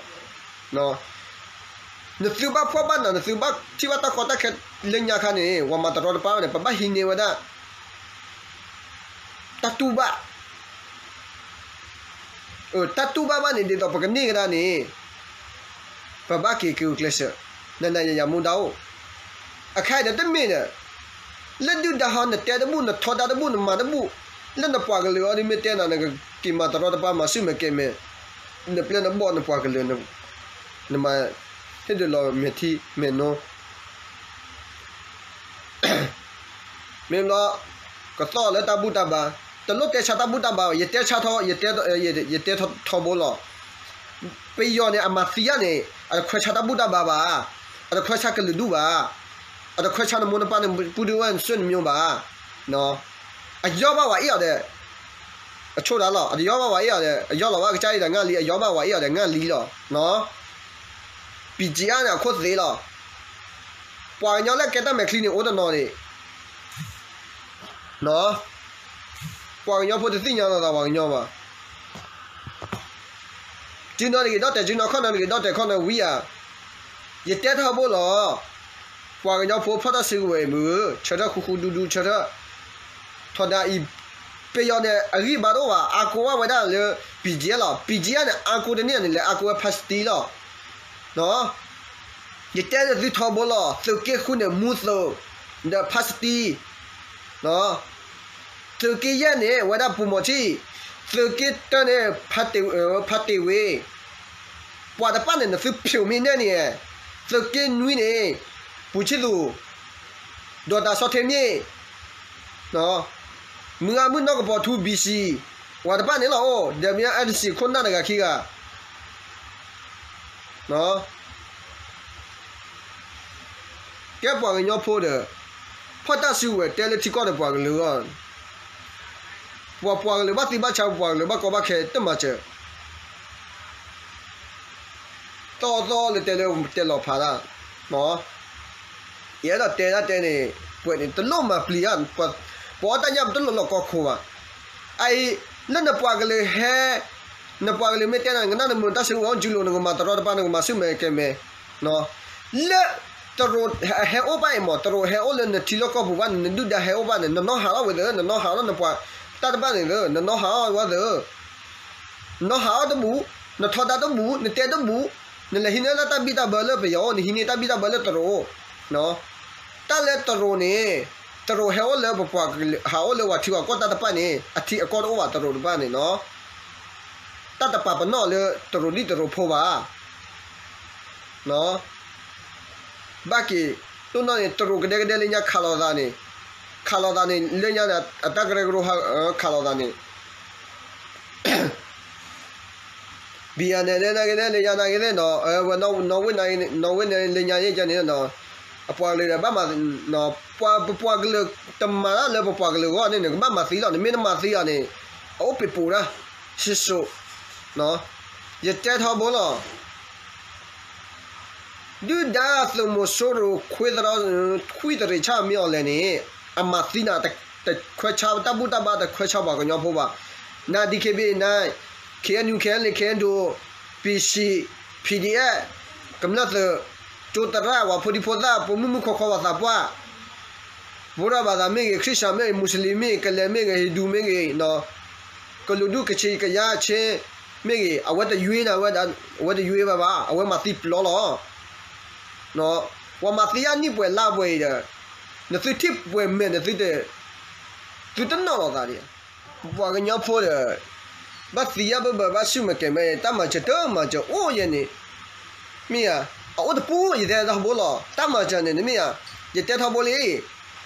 နသုဘၣ်ဖှီၣ်ဘၣ်နး နသုဘၣ်ထံၣ်ဘၣ်တၢ်ကီတၢ်ခဲလၢညါခါန့ၣ် ပှၤမၤတရီတပါန့ၣ် ပဘၣ်ဟံးန့ၢ်ဝဲဒၣ် တၢ်တူၢ်ဘၣ်, တၢ်တူၢ်ဘၣ်ဘၣ်န့ၣ် ဒ်သိးပကန့ၢ်ကဒါန့ၣ် ပဘၣ်က့ၤက့ၤအိၣ်ကျဲးစၢး နနၤယၤယၤမူဒါအိၣ်, အခါအံၤဒီးတမ့ၢ်ဒီး လၢဒုၣ်ဒါဟီ နတဲတဘူၣ် နထီဒါတဘူၣ် နမၤတဘူၣ်, လၢနပှၤကလုာ်အီၤဒ်မ့ၢ်တဲနၤ နကက့ၤမၤတရီတပါမၤဆူၣ်မဲာ်ကဲမဲာ်, နပျဲၢ်နဘီၣ်နပှၤကလုာ် နမၤဟ့ၣ်ဒုးလီၤမဲာ်ထံမဲာ်နိ မ့ၢ်ဘျီ ကသီၣ်လၢတၢ်ဘူၣ်တၢ်ဘါ, တလိၣ်တဲဆါတၢ်ဘူၣ်တၢ်ဘါဘၣ်, ယတဲဆါထီ ယတဲထီထီဘိလီၤ. ပယီၤန့ၣ် အမၤသံယါန့ၣ် အတခွဲးဆါတၢ်ဘူၣ်တၢ်ဘါဘၣ်, အတခွဲးဆါကလုာ်ဒူၣ်ဘၣ်, အတခွဲးဆါနမိၢ်နပၢ်နပုၢ်ဒုဝဲၢ်နဆွေနမျိုးဘၣ်, အယီၢ်ဘၣ်ဝဲအ့ၣ်အီၤဒီး အဆိဒၣ်လီၤ, အတယီၢ်ဘၣ်ဝဲအ့ၣ်အီၤဒီး အယီၢ်လီၤဝဲအကစၢ်အံၤဒီး ငါလံ, အယီၢ်ဘၣ်ဝဲအ့ၣ်အီၤဒီး ငါလံလီၤ. ပံၤကံအါန့ၣ် အခိၣ်သ့လီၤ. ပှၤကညီလၢကဲတၢ်မဲာ်ချံန့ၣ် အိၣ်တနီၤန့ၣ် ပှၤကညီဖိတသ့ၣ်ညါလီၤသးပှၤကညီဘၣ်. စုနီတဂ့ၤဒီးတဲာ်စုနီ ခီၣ်နီတဂ့ၤဒီးတဲာ်ခီၣ်နီဝံၤဧါ. ယတဲထီဘိလီၤ. ပှၤကညီဖိဖီၣ်တၢ်စုကဝဲၤမုၢ် ဆၢထၢၣ်ဃူဃူဒူဒူဆၢထၢၣ်, ထီဒါအံၤ ပယီၤန့ၣ် အဂံၢ်ဘါတအိၣ်ဘၣ် အါကိးဘၣ်ဝဲဒၣ်လၢ ပံၤကံလီၤ. ပံၤကံန့ၣ် အါကိးတန့ၢ်န့ၣ် လဲၤအါကိးဝဲဖါစတံလီၤ. ယတဲလၢသုထီဘိလီၤ. သုးက့ဃုန့ၣ် မူသိး ဒီးဖါစတံ သုးက့ယဲၢ်န့ၣ် ဝဲဒၣ်ပူၤမီၤထံၣ်, သုးက့တၢန့ၣ် ဖါတ့ၢ်ဝ့, ပှၤတဖၣ်န့ၣ် နသုဖျိးမ့ၢ်နဲၣ်န့ၣ်, သုးက့နွံန့ၣ် ပူၤဆံၣ်သူး, ဒီးတၢ်ဆီထ့မ့ၢ် မုၢ်ဂၤမုၢ်နီၢ်ကပီၤထူ ဘံၣ်စံၣ်, ပှၤတဖၣ်န့ၣ်လီၤအိၣ် ဒီးမ့ၢ် NCA ခိၣ်နၢ်တဂၤခံဂၤ ကဲပှၤကညီဖိဒီး ဖီၣ်တၢ်စုကဝဲၤတဲလၢထံကီၢ်ဒီးပှၤကလုာ်အဂီၢ်, ပှၤပှၤကလုာ်ဘၣ်သံဘၣ်ဆါ ပှၤကလုာ်ဘၣ်ကီဘၣ်ခဲတမၤစၢၤ, သီသီလၢတဲလၢတဲလီၤဖးတၢ်, ယအဲၣ်ဒိးတဲဒၣ်တဲန့ၣ် ပှဲၤန့ၣ် တလိၣ်မၤပျံၤဧါ, ပှၤအီၣ်တၢ်ညၣ်ပတလိၣ်လီၤကီၢ်ခိဘၣ်. အအံၤ လၢနပှၤကလုာ်ဟဲ, နပှၤကလုာ်မ့ၢ်တဲနၤ နကနၣ်နမုာ်တၢ်စုကဝဲၤ နကလုာ် နကမၤတရီတပါ နကမၤဆူၣ်မဲာ်ကဲမဲာ်, လၢ တရူးဟဲအိၣ်ဘၣ်အံၤမး, တရူးဟဲအိၣ်လၢနထံလီၢ်ကီၢ်ပူၤဘၣ်န့ၣ် နဒုၣ်ဒါဟဲအိၣ်ဘၣ်န့ၣ် နနီၢ်ဟးထီၣ်ဝဲသ့ၣ်, နနီၢ်ဟးထီၣ်နပှၤတၢ်တဘၣ်န့ၣ်သ့ၣ်, နနီၢ်ဟးထီၣ်ဝဲသ့ၣ်, နနီၢ်ဟးထီၣ်တဘူၣ်, နထီဒါတဘူၣ်, နတဲတဘူၣ်, နလဲၤဟံးန့ၢ်လၢတၢ်ဘံၣ်တၢ်ဘၢလၢပယီၤအိၣ်, နဟံးန့ၢ်တၢ်ဘံၣ်တၢ်ဘၢလၢတရူး, တၢ်လၢတရူးန့ၣ်, တရူးဟဲအိၣ်လၢပပှၤကလုာ်, ဟးအိၣ်လၢပှၤထံပှၤကီၢ်တၢ်တဖၣ်န့ၣ် အထံအကီၢ်တအိၣ်ဘၣ်တရူးတဖၣ်န့ၣ်နီၤ, တၢ်တပာ်ပနီၣ်လၢတရူးဒ်တရူးဖိဘၣ်. ဘၣ်က့ၤ, တိၢ်နီၣ်န့ၣ် တရူးကဒဲကဒဲလၢညါခးလိာ်သးန့ၣ်, ခးလိာ်သးန့ၣ် လၢညါန့ၣ် အတၢ်ကရၢကရိခးလိာ်သးန့ၣ် ဘံယၤနဲၣ်လၢနာ်က့သ့ၣ် လၢယၤနာ်က့သ့ၣ်နီၤ, ဝဲနီၣ်ဝ့ၢ်န့ၣ် နီၣ်ဝ့ၢ်န့ၣ်လၢညါယဲၢ်ကန့ၣ်နီၤ, အပှၤကလုာ်ဒီးဘၣ်မၤ, ပှၤ ပပှၤကလုာ်တမၤတၢ်လၢပပှၤကလုာ်အဂီၢ်န့ၣ် နကဘၣ်မၤသံလီၤ, နမ့ၢ်တမၤသံအီၤန့ၣ် အအိၣ်ပ့ၤပိာ်ဒၣ်, စံၣ်စိ, ယတဲထီဘိလီၤ. ဒုၣ်ဒါသုးမီၤစိရိၤခွံသရၣ်, ခွံသရၣ်ဆၣ်မ့ၢ်အီၤလဲၣ်န့ၣ်, အမၤသံနၤတခွဲးဆါတၢ်ဘူၣ်တၢ်ဘါ တခွဲးဆါပှၤကညီဖိဘၣ်. န DKBA န KNU KNLA KNDO PC PDF ကမျၢၢ်သုး ကၠိသရၣ် ပှၤဖိဒံဖိသၣ် ပမုၢ်မုၢ်ခီခီပှၤသးပှၢ် ဗုဒ္ဓဘာသာမ့ၢ်ဂ့ၤ, ခရံာ်စၢ်မ့ၢ်ဂ့ၤ, မူစလ့ၣ်မ့ၢ်ဂ့ၤ, ကလဲၤမ့ၢ်ဂ့ၤ, ဟံၣ်ဒူမ့ၢ်ဂ့ၤ, ကလုာ်ဒူၣ် ကချ့ၣ် ကယါ ချ့ၣ် မ့ၢ်ဂ့ၤ, အဝဲတယွ့နၤဝဲဒၣ်, အဝဲတယွ့ဝဲဘၣ်, အဝဲမၤသံပျီလီၤ. ပှၤမၤသံယါနံၣ်ပှဲၤလါပှဲၤအံၤဒီး, နသုထံၣ်ပှဲၤမဲာ်နသု, သုတနီၣ်လီၤသးဒံး. ပပှၤကညီဖိဒီး, ဘၣ်သံယါဘၢဘၢဘၣ်ဆူၣ်မဲာ်ကဲၤမဲာ် တၢ်မၤစၢၤတၢ်မၤစၢၤအိၣ်ယဲန့ၣ်, မ့ၢ်ဧါ, အအိၣ်တပူၤ ယတဲထီဘိလီၤ, တၢ်မၤစၢၤန့ၣ် နမ့ၢ်ဧါ, ယတဲထီဘိလံ,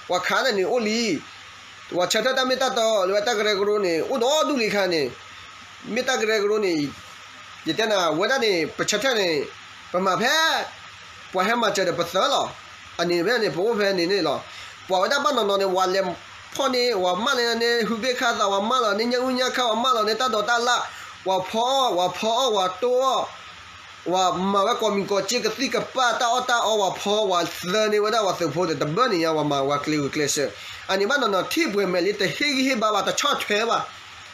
ပှၤခးန့ၣ်န့ၣ်အိၣ်လံ ပှၤဆၢထၢၣ်တၢ်မ့ၢ်တၢ်တီလၢတၢ်ကရၢကရိန့ၣ် အိၣ်ဒီဒူၣ်လံခါန့ၣ်, မ့ၢ်တၢ်ကရၢကရိန့ၣ်, ယတဲနၤ ဝဲဒၣ်န့ၣ် ပဆၢထၢၣ်န့ၣ်, ပမၤဖဲ, ပှၤဟဲမၤစၢၤဒီးပသၢလီၤ, အန့ၣ်ဖဲန့ၣ် ပအိၣ်ဖဲန့ၣ်န့ၣ်လီၤ, ပှၤဝဲဒၣ်ဘၣ်နီၢ်နီၢ်န့ၣ် ဝၤလဲၤဖီၣ်န့ၢ် ဝၤမၢ်လီၤန့ၢ် ဟုဘ့ၣ်ခၣ်သး ဝၤမၢ်လီၤန့ၢ် ညၣ်အုၣ်ညၣ်ခၣ် ဝၤမၢ်လီၤန့ၢ် တၢ်ဒိးတၢ်လၣ်, ဝၤဖီအီၣ် ဝၤဖီအီၣ် ဝၤတိၢ်အီၣ် ဝၤမၤဝဲကိးမံၤကိးက့ ကသံၣ်ကပၢ် တၢ်အီၣ်တၢ်အီ ဝၤဖီ ဝၤသၢန့ၢ်ဝဲဒၣ်ဝၤသုးဖိဒီး တဘၣ်န့ၣ်ညါ ဝၤမၤဝဲကျဲဂုာ်ကျဲးစၢး, အန့ၣ်ဘၣ်နီၢ်နီၢ် ထံၣ်ပှဲၤမဲာ်လံ တဟ့ၣ်ဂံၢ်ဟ့ၣ်ဘါဘၣ် တဆီၣ်ထွဲဘၣ်,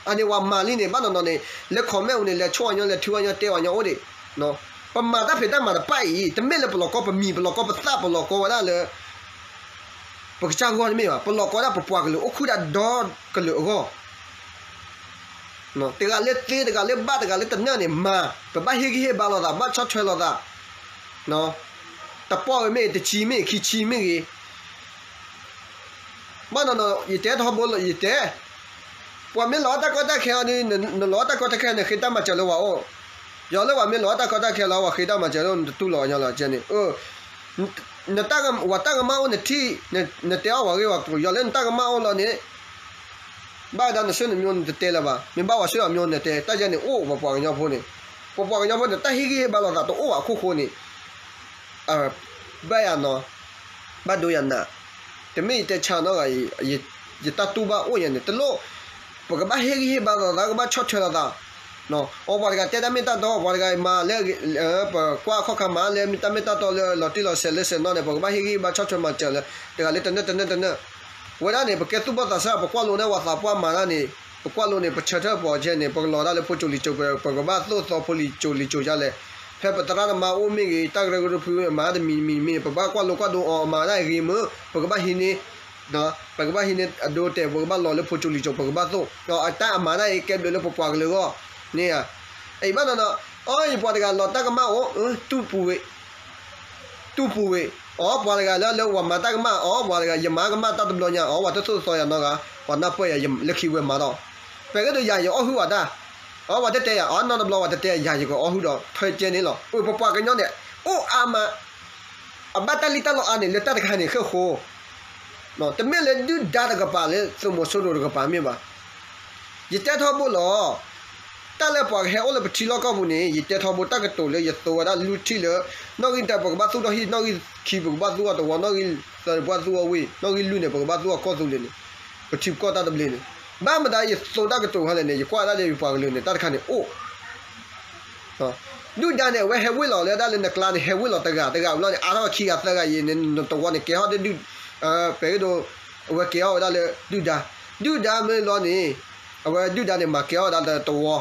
အန့ၣ်ဝၤမၤလံန့ၣ် ဘၣ်နီၢ်နီၢ်န့ၣ် လၢ comment အိၣ်န့ၣ် လဲၤဆိၣ်အီၤညီ လဲၤထုအီၤညီ တဲအီၤညီအိၣ်ဒံး, ပမၤတၢ်ဖံးတၢ်မၤတဖၣ်အံၤ တမ့ၢ်လၢပလီၢ်ကီပမံၤ ပလီၢ်ကီပသး ပလီၢ်ကီဝဲဒၣ်လၢ ပကစၢ်ဂီၢ်တမ့ၢ်ဘၣ်, ပလီၢ်ကီဒၣ်ပပှၤကလုာ်အိၣ်ခုၣ်ဒၣ်ဒီကလုာ်အဂီၢ်, တဂၤလၢသ့ တဂၤလၢဘၣ် တဂၤလၢတနၢ်န့ၣ် မၤ ပဘၣ်ဟ့ၣ်ဂံၢ်ဟ့ၣ်ဘါလိာ်သး ဘၣ်ဆီၣ်ထွဲလိာ်သး, တပီၢ်ဝဲမ့ၢ်ဂ့ၤ တဆံမ့ၢ်ဂ့ၤ ခံဆံမ့ၢ်ဂ့ၤ, ဘၣ်နီၢ်နီၢ် ယတဲထီဘိလီၤ ယတဲ, ပှၤမ့ၢ်လီၤတၢ်ကီတၢ်ခဲအီၤဒီး နလီၤတၢ်ကီတၢ်ခဲ နဃ့တၢ်မၤစၢၤလၢပှၤအိၣ်, ယီၤလၢပှၤမ့ၢ်လီၤတၢ်ကီတၢ်ခဲလီၤ ပှၤဃ့တၢ်မၤစၢၤလၢနတတူၢ်လိာ်အီၤညီလီၤ ကဲန့ၣ်, နတၢ်ကမၣ်အိၣ်နထံၣ်, နတဲအီၣ်ပှၤဂ့ၢ်ပှၤကျိၤ ယီၤလၢနတၢ်ကမၣ်အိၣ်လီၤန့ၣ်, ဘၣ်ဝဲဒၣ်နဆွေနမျိုး နတတဲလၢၤဘၣ်, မ့ၢ်ဘၣ်ပှၤဆွေပမျိုး နတဲ, တၢ်ယဲန့ၣ်အိၣ် ပပှၤကညီဖိန့ၣ်, ပပှၤကညီဖိန့ၣ် တၢ်ဟ့ၣ်ဂံၢ်ဟ့ၣ်ဘါလိာ်သးတအိၣ်ဘၣ်အခိၣ်ဃိန့ၣ် ဘၣ်ယၤနီၤ, ဘၣ်ဒိယၤနး, တမ့ၢ်ယတဲဆါနီတဂၤအံၤ, ယတၢ်တူၢ်ဘၣ်အိၣ်ယဲန့ၣ် တလိၣ်, ပကဘၣ်ဟ့ၣ်ဂံၢ်ဟ့ၣ်ဘါလိာ်သး ကဘၣ်ဆီၣ်ထွဲလိာ်သး, အပှၤတဂၤတဲတၢ်မ့ၢ်တၢ်တီ ပှၤတဂၤမၤလၢ ပကွၢ်အခီၣ်ခါမၤလၢ တၢ်မ့ၢ်တၢ်တီလၢလီၤတံၢ်လီၤဆဲးလၢဆဲးနီၣ်န့ၣ် ပကဘၣ်ဟ့ၣ်ဂံၢ်ဟ့ၣ်ဘါဆီၣ်ထွဲမၤစၢၤလၢ တဂၤလၢတနၢ်တနၢ်တနၢ်, ဝဲဒၣ်န့ၣ် ပကဲသူၣ်ဘီၣ်သးစၢ် ပကွၢ်လိန့ၢ်ဝဲသးပှၢ်မၤတၢ်န့ၣ်, ပကွၢ်လိန့ၣ် ပဆၢထၢၣ်ပီၤကဲန့ၣ် ပကလီၤဒၣ်လၢဖိကၠိလံၤကၠိ ပကဘၣ်သိၣ်သီဖိလံၤကၠိလံၤကၠိဒ်လဲၣ်, ဖဲပသရၣ်သမါအိၣ်မ့ၢ်ဂ့ၤ တၢ်ကရၢကရိဖုမၤတမံၤမံၤမ့ၢ် ပဘၣ်ကွၢ်လိကွၢ်ဒိအီၤ အမၤဒၣ်ဂ့ၤမ့ၢ် ပကဘၣ်ဟံးန့ၢ် ပကဘၣ်ဟံးန့ၢ်အဒိတဲာ် ပကဘၣ်လီၤလၢဖိကၠိလံၤကၠိ ပကဘၣ်သိၣ်, အတၢ်အမၤဒၣ်အံၤ ကဲဘျုးလၢပပှၤကလုာ်အဂီၢ်န့ၣ်ဧါ, အံၤဘၣ်နီၢ်နီၢ်, အီ ယပှၤတဂၤလီၤတၢ်ကမၣ်အိၣ်, တူၢ်ပူၤဝဲ, တူၢ်ပူၤဝဲ, အီ ပှၤတဂၤလၢလၢပှၤမၤတၢ်ကမၣ်, အီ ပှၤတဂၤ ယမၤကမၣ်တၢ်တဘျီညါ, အီ ပှၤတသိၣ်သီယၤနီတဂၤ, ပှၤနၢ်ပၢၢ်ယၤ လၢခံဝဲမၤဒီး, ပကဲဒိးယၤ ယအီၣ်ဟုၣ်ဝဲတၢ်, အီ ပှၤတတဲယၤ အီ နီတဘျီ ပှၤတတဲယၤ ယကအီၣ်ဟုၣ်ဒီး ထွဲကဲန့ၣ်လီၤ. အိၣ် ပပှၤကညီန့ၣ် အိၣ်အါမး အဘၣ်တၢ်လံၣ်တၢ်လီအါန့ၣ် လၢတၢ်တခါန့ၣ် ဃဲၣ်ဃိ, တမ့ၢ်လၢဒုၣ်ဒါတကပၤ လၢသုးမီၤစိရိၤတကပၤမ့ၢ်ဘၣ်. ယတဲထီဘိလီၤ. တၢ်လၢပှၤကဟဲအိၣ်လၢပထံလီၢ်ကီၢ်ပူၤန့ၣ် ယတဲထီဘိတၢ်ကတိၤလၢယသိဝဲဒၣ်လွံၢ်ထံၣ်လၢ နီၣ်ဂံၢ်တၢ ပကဘၣ်သူၣ်ထီၣ်ဟံၣ်, နီၣ်ဂံၢ်ခံ ပကဘၣ်သူၣ်အီၤသဝီ, နီၣ်ဂံၢ်သၢ ပကဘၣ်သူၣ်အီၤဝ့ၢ်, နီၣ်ဂံၢ်လွံၢ်န့ၣ် ပကဘၣ်သူၣ်အီၤကီၢ်သူလ့ၤန့ၣ်, ပထံပကီၢ်တၢ်တဘျ့န့ၣ်, ဘၣ်မတၤယသိတၢ်ကတိၤခါလဲၣ်န့ၣ် ယကွၢ်ဒၣ်လၢယပှၤကလုာ်န့ၣ် တၢ်တခါန့ၣ်အိၣ် ဒုၣ်ဒါန့ၣ် အဝဲဟဲဝ့ၢ်လီၤလၢဒၣ်လၢနကျါန့ၣ် ဟဲဝ့ၢ်လီၤတဂၤတဂၤဘျီန့ၣ် အါထီၣ်ခံဂၤသၢဂၤအံၤန့ၣ် နသဝီန့ၣ် ကဲထီၣ်ဒၣ်ဒုၣ်, ပအဲၣ်ဒိး, အဝဲကဲထီၣ်ဝဲဒၣ်လၢဒုၣ်ဒါ, ဒုၣ်ဒါမ့ၢ်လီၤန့ၣ်, အဝဲဒုၣ်ဒါန့ၣ် မၤကဲထီၣ်ဝဲဒၣ်လၢသဝီ,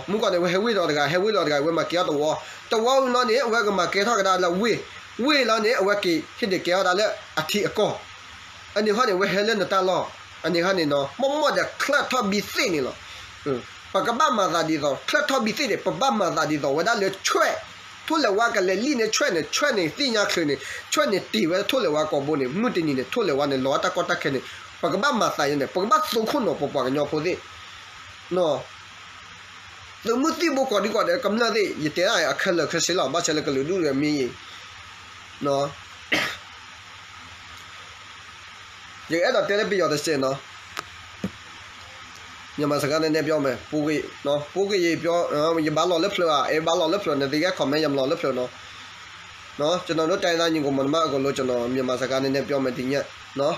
မုၢ်ကီၢ်န့ၣ် အဝဲဟဲဝ့ၢ်လီၤတဂၤ ဟဲဝ့ၢ်လီၤတဂၤ အဝဲမၤကဲထီၣ်သဝီ, သဝီဝံၤလီၤန့ၣ် အဝဲကမၤကဲထီၣ်ကဒါလၢဝ့ၢ် ဝံၤလီၤန့ၣ် အဝဲက့ၤဟ့ၣ်ဒုးကဲထီၣ်ဒၣ်လၢအထံအကီၢ်, အန့ၣ်ဟီန့ၣ် အဝဲဟဲလၢနတၢ်လီၢ်, အန့ၣ်ဟီန့ၣ်နီၤ မ့ၢ်မ့ၢ်ဒီးချၢၣ်ထီၣ်ဘံသ့ၣ်န့ၣ်လီၤ. ပကဘၣ်မၤသးဒ်သိး ချၢၣ်ထီၣ်ဘံသ့ၣ်န့ၣ် ပဘၣ်မၤသးဒ်သိးဝဲဒၣ်လၢဆွဲၣ်, ထိၣ်လဲၤဝါကလဲၤလံၣ်န့ၣ် ဆွဲၣ်န့ၣ် ဆွဲၣ်န့ၣ်သ့ၣ်ညါချုးန့ၣ် ဆွဲၣ်န့ၣ်တ့ၢ်ဝဲထိၣ်လဲၤဝါကိာ်ဘိန့ၣ် မုၢ်တနံၤန့ၣ် ထိၣ်လဲၤဝါန့ၣ် လီၤတၢ်ကီတၢ်ခဲန့ၣ် ပကဘၣ်မၤသးယဲန့ၣ် ပကဘၣ်သိခိၣ်နီၤပပှၤကညီဖိသ့ၣ် သုးမုၢ်သံၣ်ဘိကိးဒံကိးဒဲးကမျၢၢ်သ့ၣ် ယတဲဒၣ်အခဲလၢာ်ခဲဆ့လီၤ ဘၣ်ဆၣ်လၢကလုာ်ဒူၣ်ဒီးမ့ၢ်အံၤ ယကအဲၣ်ဒိးတဲလၢပယီၤတစဲးနီၤ, မြန်မာစကားနည်းနည်းပြောမယ်, ပိုက နော်, ပိုကရေပြော, ယဘၣ်လီၤလၢဖျၢၣ်ဧါ, အဲ ဘၣ်လီၤလၢဖျၢၣ်, နသ့ၣ်ဂဲ comment ယမၤလီၤလီၤလၢဖျၢၣ်နီၤ, နော်, ကျွန်တော်တို့တိုင်းရင်းသားညီကိုမောင်နှမအကုန်လုံး ကျွန်တော်မြန်မာစကားနည်းနည်းပြောမယ်ဒီည, နော်.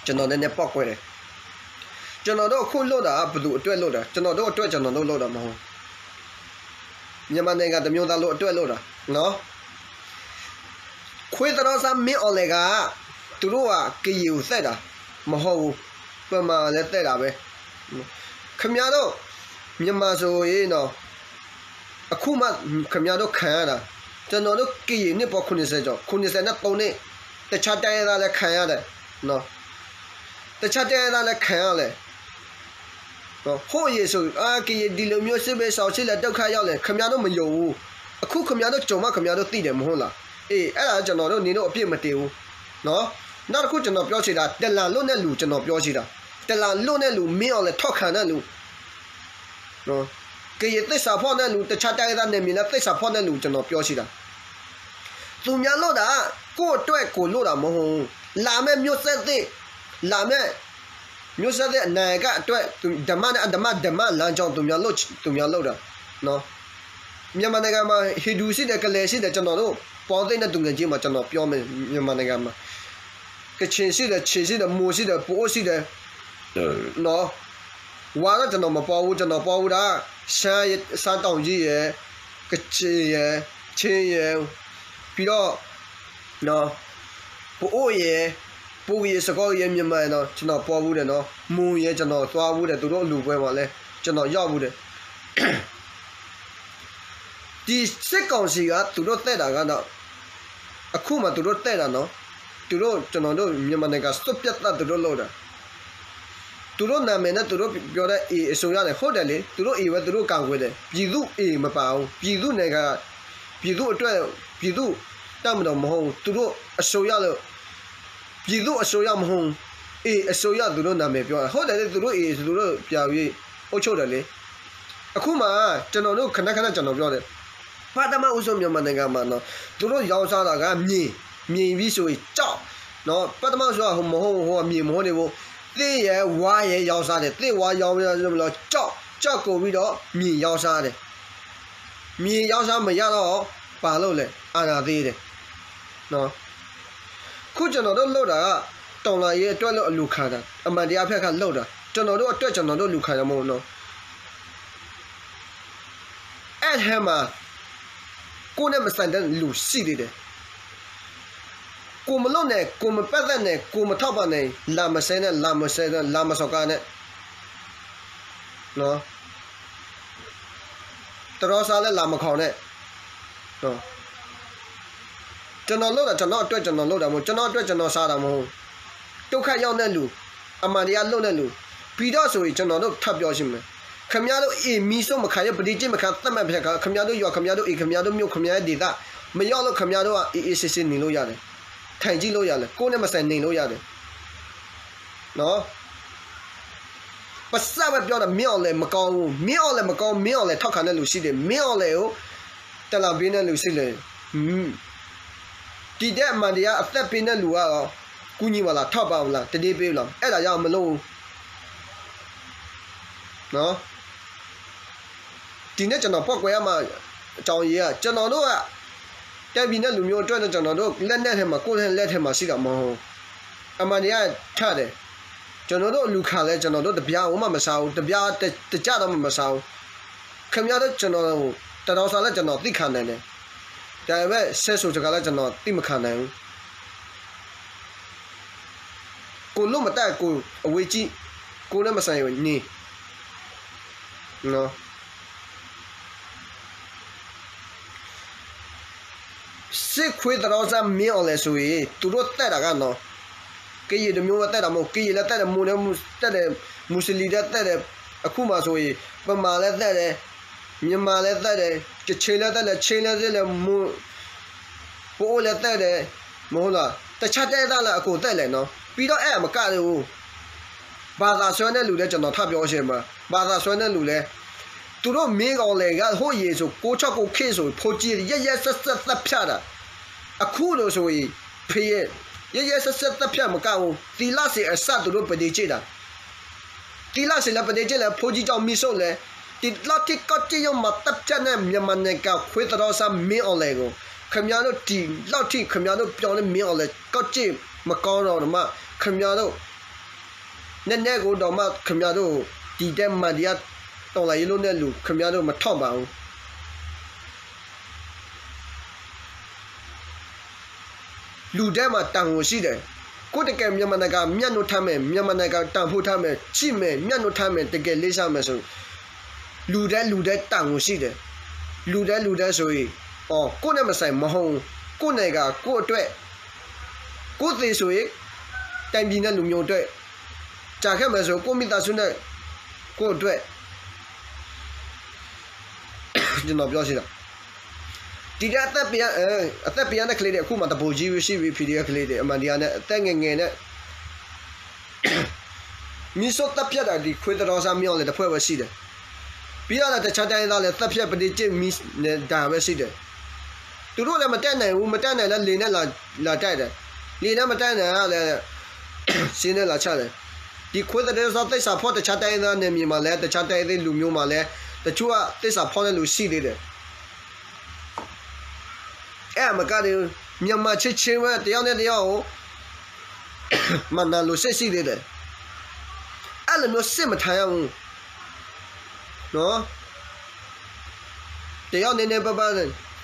ကျွန်တော်နည်းနည်းပောက်ကွဲတယ်. ကျွန်တော်တို့အခုလုပ်တာကဘယ်သူအတွက်လုပ်တာ? ကျွန်တော်တို့အတွက်ကျွန်တော်တို့လုပ်တာမဟုတ်ဘူး. မြန်မာနိုင်ငံတစ်မျိုးသားလုံးအတွက်လုပ်တာနော်. ခွေးသရောစမ်းမင်းအောင်လှိုင်က သူတို့ကကရင်ကိုသတ်တာမဟုတ်ဘူး. ဗမာလည်းသတ်တာပဲ. ခင်ဗျားတို့မြန်မာဆိုရင်နော်, အခုမှခင်ဗျားတို့ခံရတာ. ကျွန်တော်တို့ကရင်နှစ်ပေါင်းခုနှစ်ဆယ်ကျော်, ခုနှစ်ဆယ်နဲ့သုံးနှစ်, တခြားတိုင်းရင်းသားလည်းခံရတယ်နော်. တခြားတိုင်းရင်းသားလည်းခံရတယ်. ဟိုးရေဆို, အာ, ကရင်ဒီလိုမျိုးစစ်ပေးဆောင်စစ်လဲဒုက္ခရောက်လဲ, ခင်ဗျားတို့မယုံဘူး. အခုခင်ဗျားတို့ကြုံမှခင်ဗျားတို့သိတယ်မဟုတ်လား. အေး, အဲ့ဒါကျွန်တော်တို့နင်တို့အပြစ်မတင်ဘူးနော်. နောက်တစ်ခုကျွန်တော်ပြောချင်တာ, တလာလို့နဲ့လူကျွန်တော်ပြောချင်တာ, တလာလို့နဲ့လူမင်းအောင်လှိုင်ထောက်ခံတဲ့လူနော်, ကရင်သစ္စာဖောက်တဲ့လူ, တခြားတိုင်းရင်းသားနယ်မြေနဲ့သစ္စာဖောက်တဲ့လူကျွန်တော်ပြောချင်တာ. သူများလုပ်တာက ကိုယ့်အတွက်ကိုယ်လုပ်တာမဟုတ်ဘူး. လာမယ့်မျိုးဆက်သစ်, လာမယ့်မျိုးဆက်သစ်အနာဂတ်အတွက်, သူ, ဓမ္မနဲ့အဓမ္မ, ဓမ္မလမ်းကြောင်း သူများလုပ်, သူများလုပ်တာနော်. မြန်မာနိုင်ငံမှာ ဟိန္ဒူရှိတယ်, ကလဲရှိတယ်, ကျွန်တော်တို့ ပေါင်းသ့နဲ့သူငယ်ချင်းမှာ ကျွန်တော်ပြောမယ်, မြန်မာနိုင်ငံမှာ ကချင်ရှိတယ်, ချင်းရှိတယ်, မွန်ရှိတယ်, ပအို့ရှိတယ်နော်. ဝါတော့ကျွန်တော်မပေါဘူး, ကျွန်တော်ပေါဘူးတာ ရှမ်းရယ်, ရှမ်းတောင်ကြီးရယ်, ကချင်ရယ်, ချင်းရယ်, ပြီးတော့နော်, ပအို့ရယ်, ပူကရယ်, စကောကရယ်, မြန်မာရယ်နော်, ကျွန်တော်ပေါဘူးတယ်နော်. မွန်ရယ်, ကျွန်တော်သွားဘူးတယ်, သူတို့လူပွဲမှာလဲ ကျွန်တော်ရောက်ဘူးတယ်. ဒီစစ်ကောင်စီက သူတို့တက်တာကတော့, အခုမှသူတို့တက်တာနော်. သူတို့, ကျွန်တော်တို့ မြန်မာနိုင်ငံစွန့်ပစ်သတ်သူတို့လုပ်တာ. သူတို့နာမည်နဲ့သူတို့ပြောတဲ့ A အစိုးရနဲ့ ဟုတ်တယ်လေ, သူတို့ A ပဲ သူတို့ကာကွယ်တယ်. ပြည်သူ့ A မပါဘူး. ပြည်သူ့နိုင်ငံ, ပြည်သူ့အတွက်, ပြည်သူ့တပ်မတော်မဟုတ်ဘူး. သူတို့အစိုးရလို့, ပြည်သူ့အစိုးရမဟုတ်ဘူး. A အစိုးရ သူတို့နာမည်ပြောတာ. ဟုတ်တယ်လေ, သူတို့ A သူတို့ပြန်ပြီးအုပ်ချုပ်တယ်လေ. အခုမှကျွန်တော်တို့ ခဏခဏကျွန်တော်ပြောတယ်, ပထမဦးဆုံး မြန်မာနိုင်ငံမှာနော်, သူတို့ရောင်းစားတာကမြေ, မြေပြီးဆိုရင်ကျောက်နော်, ပထမဦးဆုံးက ဟိုမဟုတ်, ဟိုကမြေမဟုတ်နေဘူး, သစ်ရယ်, ဝါရယ် ရောင်းစားတယ်. သစ်ဝါရောင်းပြီးတော့ ကျောက်, ကျောက်ကုန်ပြီးတော့ မြေရောင်းစားတယ်. မြေရောင်းစားမရတော့ ဘာလုပ်လဲ? အာဏာသိမ်းတယ်နော်. အခုကျွန်တော်တို့လုပ်တာက တော်လှန်ရေးအတွက်လို့ အလူခံတာ, အမှန်တရားဖက်ကလုပ်တာ, ကျွန်တော်တို့အတွက် ကျွန်တော်တို့လူခံတာမဟုတ်ဘူးနော်. အဲ့ထဲမှာ ကိုယ်နဲ့မဆိုင်တဲ့လူရှိသေးတယ်. ကိုယ်မလုပ်နဲ့, ကိုယ်မပတ်သက်နဲ့, ကိုယ်မထောက်ပံ့နဲ့, လာမဆဲနဲ့, လာမဆဲနဲ့, လာမစော်ကားနဲ့နော်. တရောစားလဲလာမခေါင်နဲ့နော်. ကျွန်တော်လုပ်တာ ကျွန်တော့်အတွက် ကျွန်တော်လုပ်တာမဟုတ်, ကျွန်တော့်အတွက် ကျွန်တော်စားတာမဟုတ်. ဒုက္ခရောက်တဲ့လူ, အမှန်တရားလုပ်တဲ့လူ, ပြီးတော့ဆိုရင် ကျွန်တော်တို့ထပ်ပြောရှင်းမယ်. ခင်ဗျားတို့ အိမ်မီးရှို့မခံရ, ပဒိတ်ကျင့်မခံရ, သတ်မခံရ, ခင်ဗျားတို့ရွာ, ခင်ဗျားတို့အိမ်, ခင်ဗျားတို့မြို့, ခင်ဗျားတို့ဒေသ မရောက်လို့ ခင်ဗျားတို့က အေးအေးဆေးဆေးနေလို့ရတယ်. ထိုင်ကြည့်လို့ရတယ်. ကိုယ်နဲ့မဆိုင်နေလို့ရတယ်နော်. ပစပဲပြောတာ မင်းအောင်လှိုင်မကောင်းဘူး, မင်းအောင်လှိုင်မကောင်း, မင်းအောင်လှိုင်ထောက်ခံတဲ့လူရှိတယ်, မင်းအောင်လှိုင်ကို တလံပေးတဲ့လူရှိတယ်. ဒီတဲ့အမှန်တရားအသက်ပေးတဲ့လူကတော့ ကူညီပါလား, ထောက်ပံ့ပါလား, တဒိတ်ပေးပါလား, အဲ့ဒါကြောင့်မလုပ်ဘူးနော်. ဒီနေ့ကျွန်တော်ပောက်ကွဲရမှာအကြောင်းရင်းက ကျွန်တော်တို့က တိုင်းပြည်နဲ့လူမျိုးအတွက်နဲ့ ကျွန်တော်တို့လက်နက်ထဲမှာ, ကိုယ့်လက်ထဲမှာရှိတာမဟုတ်ဘူး. အမှန်တရားချတယ်. ကျွန်တော်တို့အလူခံလဲ ကျွန်တော်တို့တစ်ပြားကိုမှမစားဘူး, တစ်ပြားတစ်, တစ်ကြိမ်တော့မှမစားဘူး. ခင်ဗျားတို့ ကျွန်တော်ကို တရောစားလဲ ကျွန်တော်သည်းခံနိုင်တယ်. ဒါပေမဲ့ ဆဲဆိုစကားလဲ ကျွန်တော်သည်းမခံနိုင်ဘူး. ကိုယ်လုပ်မတတ်, ကိုယ်အဝေးကြည့်, ကိုယ်နဲ့မဆိုင်ရင်နေနော်. စစ်ခွေးသရောစံ မင်းအောင်လှိုင် ဆိုရင် သူတို့သတ်တာကနော် ကရင်တစ်မျိုးပဲ သတ်တာမဟုတ် ကရင်လည်းသတ်တယ် မွန်လည်းသတ်တယ် မွတ်စလင်လည်းသတ်တယ် အခုမှဆိုရင် ဗမာလည်းသတ်တယ် မြန်မာလည်းသတ်တယ် ကချင်လည်းသတ်တယ် ချင်းလည်းသတ်တယ် မွန် ပအိုဝ်းလည်းသတ်တယ် မဟုတ်လား တခြားတိုင်းရင်းသားလည်းအကုန်သတ်လဲနော် ပြီးတော့ အဲ့ဒါမကသေးဘူး ဘာသာစွဲနဲ့လူလဲ ကျွန်တော်ထပ်ပြောရှင်းပါ ဘာသာစွဲနဲ့လူလဲ သူတို့မင်းအောင်လှိုင်က ဟိုးရေဆို ကိုချော့ကိုခေတ်ဆို ဖိကြီး ရက်ရက်စက်စက် သတ်ဖြတ်တာ အခုလိုဆိုရင် ဖရဲ ရက်ရက်စက်စက် သတ်ဖြတ်မကဘူး သီလရှင်အစ သူတို့ ပဒေကျင့်တာ သီလရှင်လည်း ပဒေကျင့်လဲ ဘုန်းကြီးကျောင်း မီးရှို့လဲ ဒီလောက်ထိ ကောက်ကျစ်ရုံမှ သတ်ဖြတ်နဲ့ မြန်မာနိုင်ငံ ခွေးသရောစံ မင်းအောင်လှိုင်ကို ခင်ဗျားတို့ ဒီလောက်ထိ ခင်ဗျားတို့ ပြောနေ မင်းအောင်လှိုင် ကောက်ကျစ် မကောင်းတော့မှ ခင်ဗျားတို့ နည်းနည်းကိုတော့မှ ခင်ဗျားတို့ ဒီထဲမှာ ဒီက တော်လှန်ရေးလုပ်တဲ့လူ ခင်ဗျားတို့ မထောက်ပါဘူး လူထဲမှာ တာဝန်ရှိတယ်။ ကိုယ့်တကယ် မြန်မာနိုင်ငံ မျက်နှာထားမယ်၊ မြန်မာနိုင်ငံ တန်ဖိုးထားမယ်၊ ကြည့်မယ်၊ မျက်နှာထားမယ်၊ တကယ်လေးစားမယ်ဆို လူထဲလူထဲ တာဝန်ရှိတယ်။ လူထဲလူထဲဆိုရင် အော် ကိုယ့်နဲ့မဆိုင် မဟုတ်ဘူး။ ကိုယ့်နိုင်ငံ ကိုယ့်အတွက် ကိုယ့်သေဆိုရင် တိုင်းပြည်နဲ့လူမျိုးအတွက် ကျန်ခဲ့မယ်ဆို ကိုယ့်မိသားစုနဲ့ ကိုယ့်အတွက် ကျွန်တော်ပြောချင်တာ ဒီထဲအသက်ပေးရ အသက်ပေးရတဲ့ကလေးတွေ အခုမှတပုံကြီးပဲရှိပြီ ဖီဒီအကလေးတွေ အမှန်တရားနဲ့ အသက်ငယ်ငယ်နဲ့ မီးရှို့သတ်ဖြတ်တာ ဒီခွေးသရောစံ မင်းအောင်လှိုင် တစ်ဖွဲ့ပဲရှိတယ်။ ပြီးတော့လည်း တခြားတိုင်းရင်းသားလည်း သတ်ဖြတ်ပစ် ကျင့်မိ နေတာပဲရှိတယ်။ သူတို့လည်း မတတ်နိုင်ဘူး မတတ်နိုင်လည်း လေနဲ့လာ လာတိုက်တယ်။ လေနဲ့မတတ်နိုင်လည်း စင်းနဲ့လာချတယ်။ ဒီခွေးသရောစံ သစ္စာဖောက် တခြားတိုင်းရင်းသားနယ်မြေမှာလည်း တခြားတိုင်းရင်းသားလူမျိုးမှာလည်း တချို့က သစ္စာဖောက်တဲ့လူရှိသေးတယ်။ အဲ့ဒါမကသေးဘူး မြန်မာချစ်ချင်းပဲ တယောက်နဲ့တယောက်ကို မနာလိုစိတ်ရှိသေးတယ်။ အဲ့လိုမျိုး စိတ်မထားရဘူးနော်။ တယောက်နည်းနည်းပါးပါး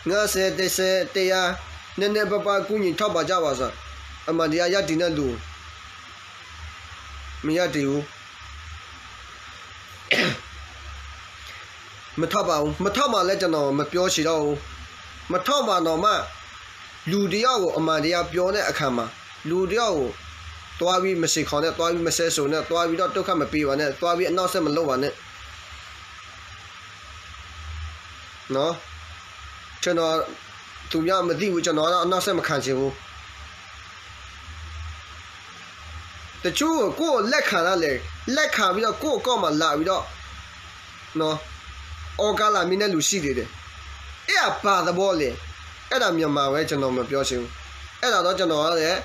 ငါးဆယ် တစ်ဆယ် တစ်ရာ နည်းနည်းပါးပါး ကူညီထောက်ပံ့ကြပါဆို အမှန်တရား ရပ်တည်တဲ့လူ မရပ်တည်ဘူး။ မထောက်ပါဘူး။ မထောက်ပါလည်း ကျွန်တော်မပြောချင်တော့ဘူး။ မထောက်ပါတော့မှ လူတစ်ယောက်ကို အမှန်တရားပြောတဲ့အခါမှာ လူတစ်ယောက်ကို သွားပြီးမစင်ခေါ်နဲ့ သွားပြီးမစဲဆိုနဲ့ သွားပြီးတော့ ဒုက္ခမပေးပါနဲ့ သွားပြီးအနှောင့်အယှက်မလုပ်ပါနဲ့ နော်။ ကျွန်တော် သူများမသိဘူး ကျွန်တော်ကတော့ အနှောင့်အယှက်မခံချင်ဘူး။ တချို့ကို ကိုယ့်ကိုလက်ခံတာလေ လက်ခံပြီးတော့ ကိုယ့်အကောင့်မှာလာပြီးတော့ နော် အော်ကလာမင်းနဲ့လူရှိသေးတယ်။ အဲ့ဒါဘာသဘောလဲ။ အဲ့ဒါမြန်မာပဲ ကျွန်တော်မပြောချင်ဘူး။ အဲ့ဒါတော့ ကျွန်တော်ကလည်း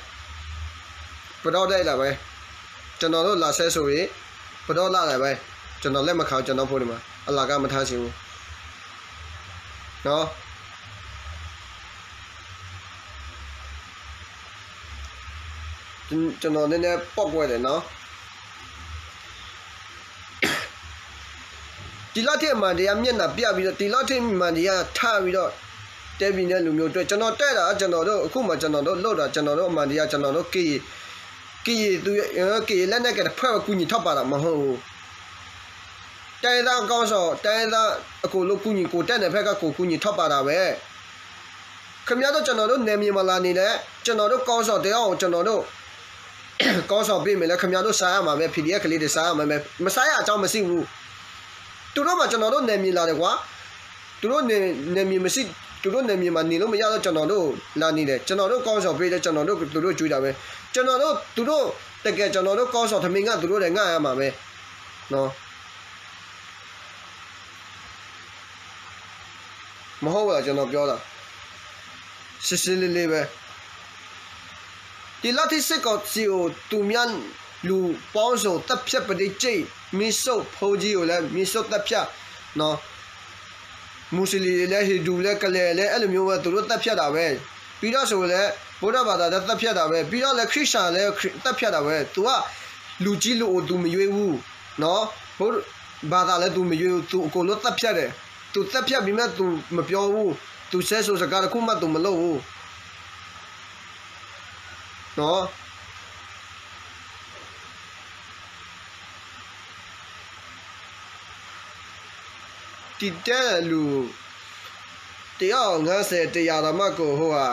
ပတောဒိုက်တာပဲ။ ကျွန်တော်တို့လာဆဲဆိုရင် ပတောလတာပဲ။ ကျွန်တော်လက်မခံဘူး ကျွန်တော့်ဖိတွေမှာ အလကားမထားချင်ဘူးနော်။ ကျွန်တော်နည်းနည်း ပေါ့ကွဲတယ်နော်။ ဒီလောက်ထိ အမှန်တရားမျက်နှာပြပြီးတော့ ဒီလောက်ထိ အမှန်တရားထားပြီးတော့ တိုင်းပြည်နဲ့လူမျိုးအတွက် ကျွန်တော်တိုက်တာ ကျွန်တော်တို့ အခုမှ ကျွန်တော်တို့လုပ်တာ ကျွန်တော်တို့ အမှန်တရား ကျွန်တော်တို့ ကရင် ကရင်သူ ကရင်လက်နက်ကိုင်တစ်ဖွဲ့ပဲ ကူညီထောက်ပံ့တာမဟုတ်ဘူး။ တိုင်းရင်းသားခေါင်းဆောင် တိုင်းရင်းသားအကုန်လုံး ကူညီကိုယ်တတ်နိုင်ဘက်က ကိုယ်ကူညီထောက်ပံ့တာပဲ။ ခင်ဗျားတို့ ကျွန်တော်တို့ နယ်မြေမှာလာနေတယ် ကျွန်တော်တို့ ခေါင်းဆောင်တစ်ယောက်ကို ကျွန်တော်တို့ ခေါင်းဆောင်ပေးမယ်လဲ ခင်ဗျားတို့ စားရမှာပဲ ဖီဒီအက်ဖ် ကလေးတွေ စားရမှာပဲ မစားရအကြောင်းမရှိဘူး။ သူတို့မှာ ကျွန်တော်တို့ နယ်မြေလာတယ်ကွာ။ သူတို့နယ် နယ်မြေမရှိ သူတို့နယ်မြေမှာ နေလို့မရတော့ ကျွန်တော်တို့ လာနေတယ်။ ကျွန်တော်တို့ ခေါင်းဆောင်ပေးတယ် ကျွန်တော်တို့ သူတို့ ကျွေးတာပဲ။ ကျွန်တော်တို့ သူတို့ တကယ် ကျွန်တော်တို့ ခေါင်းဆောင် ထမင်းငတ် သူတို့လည်း ငတ်ရမှာပဲနော်။ မဟုတ်ဘူးလား ကျွန်တော်ပြောတာ ရှင်းရှင်းလင်းလင်းပဲ။ ဒီလောက်ထိ စစ်ကောင်စီကို သူများ လူပေါင်းစုံ သတ်ဖြတ်ပစ် ကျိတ် မီးရှို့ ဘုန်းကြီးကိုလည်း မီးရှို့သတ်ဖြတ်နော်။ မွတ်စလင်တွေလည်း ဟိန္ဒူလည်း ကလဲၤလည်း အဲ့လိုမျိုးပဲ သူတို့သတ်ဖြတ်တာပဲ။ ပြီးတော့ဆိုလည်း ဗုဒ္ဓဘာသာလည်း သတ်ဖြတ်တာပဲ။ ပြီးတော့လည်း ခရစ်ယာန်လည်း သတ်ဖြတ်တာပဲ။ သူက လူကြီးလူအို သူမရွေးဘူးနော်။ ဘာသာလည်း သူမရွေးဘူး။ သူအကုန်လုံးသတ်ဖြတ်တယ်။ သူသတ်ဖြတ်ပြီးမှ သူမပြောဘူး။ သူဆဲဆိုစကားတစ်ခုမှ သူမလုပ်ဘူးနော်။ ဒီတဲလူ တစ်ယောက်ငါးဆယ် တစ်ရာတောင်မှကို ဟိုဟာ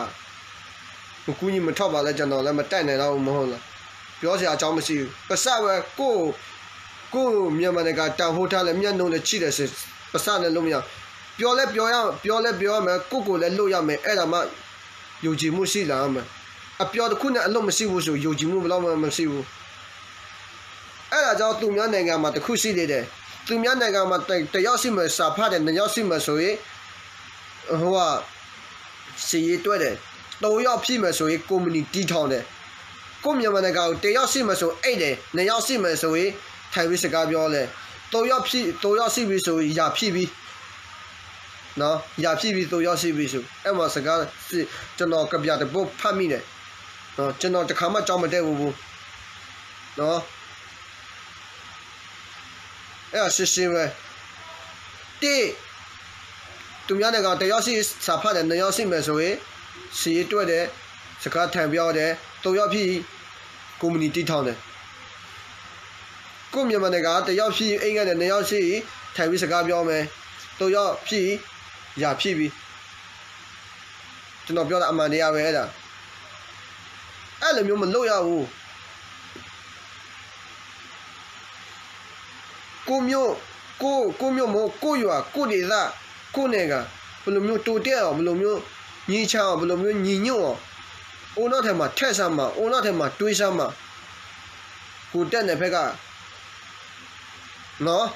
မကူညီမထောက်ပံ့လၢကျွန်တော်လည်း မတတ်နိုင်တော့ဘူး မဟုတ်လား? ပြောစရာအကြောင်းမရှိဘူး။ ပစံးဝဲ ကိုယ့် ကိုယ့်မြန်မာနိုင်ငံ တန်ဖိုးထားလည်း မျက်နှာလည်းကြည့်တယ်ဆို ပစံးနဲ့ လုပ်မရဘူး။ ပြောလည်းပြောရ ပြောလည်းပြောရမယ် ကိုယ့်ကိုယ်လည်းလုပ်ရမယ် အဲ့ဒါမှ ယုံကြည်မှုရှိလာရမယ်။ အပြောတစ်ခုနဲ့ အလုပ်မရှိဘူးဆို ယုံကြည်မှုဘယ်တော့မှမရှိဘူး။ အဲ့ဒါကြောင့် သူများနိုင်ငံမှာတစ်ခုရှိသေးတယ်။ သူများနိုင်ငံမှာ တစ်ယောက်ရှိမယ် စာဖတ်တယ် နှစ်ယောက်ရှိမယ်ဆိုရင် ဟိုဟာ စာရေးတွက်တယ် သုံးယောက်ဖြစ်မယ်ဆိုရင် ကုမ္ပဏီတည်ထောင်တယ်။ ကိုယ့်မြန်မာနိုင်ငံကို တစ်ယောက်ရှိမယ်ဆို အိတ်တယ် နှစ်ယောက်ရှိမယ်ဆိုရင် ထိုင်ပြီးစကားပြောတယ်။ သုံးယောက်ဖြစ် သုံးယောက်ရှိပြီဆိုရင် ရာဖြစ်ပြီ နော် ရာဖြစ်ပြီ သုံးယောက်ရှိပြီဆို အဲ့မှာစကား ကျွန်တော်ကဗျာတစ်ပုဒ်ဖတ်မိတယ် နော် ကျွန်တော်တစ်ခါမှကျောင်းမတက်ဘူးဘူး နော် အဲ့ဒါရှင်းရှင်းပဲ တစ် သူများနိုင်ငံတစ်ယောက်ရှိစာဖတ်တယ် နှစ်ယောက်ရှိမယ်ဆိုရင် စာရေးတွက်တယ် စကားထိုင်ပြောတယ် သုံးယောက်ဖြစ်ရင် ကုမ္ပဏီတည်ထောင်တယ်။ ကိုယ့်မြန်မာနိုင်ငံတစ်ယောက်ဖြစ်ရင် အိတ်ငယ်တယ် နှစ်ယောက်ရှိရင် ထိုင်ပြီးစကားပြောမယ် သုံးယောက်ဖြစ်ရင် ရာဖြစ်ပြီ ကျွန်တော်ပြောတာအမှန်တရားပဲအဲ့ဒါ အဲ့လိုမျိုးမလုပ်ရဘူး ကိုယ့်မြို့ ကိုယ့် ကိုယ့်မြို့မို့ ကိုယ့်ရွာ ကိုယ့်ဒေသ ကိုယ့်နိုင်ငံ ဘယ်လိုမျိုးတိုးတက်အောင် ဘယ်လိုမျိုးငြိမ်းချမ်းအောင် ဘယ်လိုမျိုးညီညွတ်အောင် ဦးနောက်ထပ်မှာ ထည့်စမ်းပါ ဦးနောက်ထပ်မှာ တွေးစမ်းပါ ကိုယ်တက်နေဖက်က နော်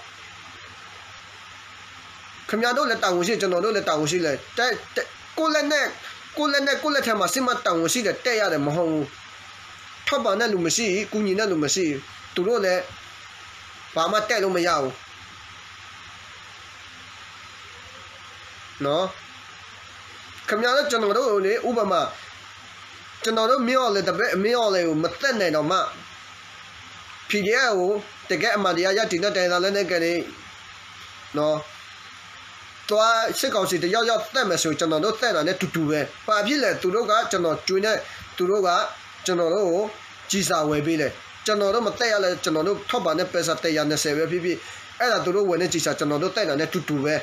ခင်ဗျားတို့လည်းတာဝန်ရှိ ကျွန်တော်တို့လည်းတာဝန်ရှိတယ် တ တ ကိုယ့်လက်နဲ့ ကိုယ့်လက်နဲ့ ကိုယ့်လက်ထဲမှာရှိမှတာဝန်ရှိတယ် တက်ရတယ်မဟုတ်ဘူး ထောက်ပံ့တဲ့လူမရှိ ကူညီတဲ့လူမရှိ သူတို့လည်း ဘာမှတက်လို့မရဘူး နော် ခင်ဗျားတို့ကျွန်တော်တို့လေ ဥပမာ ကျွန်တော်တို့မင်းအောင်လှိုင်တပည့် မင်းအောင်လှိုင်ကို မသက်နိုင်တော့မှ PDF ကို တကယ်အမှန်တရားရပ်တည်တဲ့တိုင်းရင်းသားလက်နက်ကိုင်တွေ နော် သွားစစ်ကောင်စီတစ်ယောက်ယောက်သက်မယ်ဆိုရင် ကျွန်တော်တို့သက်တာနဲ့တူတူပဲ။ ဘာဖြစ်လဲ သူတို့ကကျွန်တော်ကျွေးနဲ့ သူတို့ကကျွန်တော်တို့ကိုကျည်စာဝယ်ပေးတယ်။ ကျွန်တော်တို့မသက်ရလဲ ကျွန်တော်တို့ထောက်ပံ့တဲ့ပိုက်ဆံတစ်ရာနှစ်ဆယ်ပဲဖြစ်ဖြစ် အဲ့ဒါသူတို့ဝယ်တဲ့ကျည်စာ ကျွန်တော်တို့သက်တာနဲ့တူတူပဲ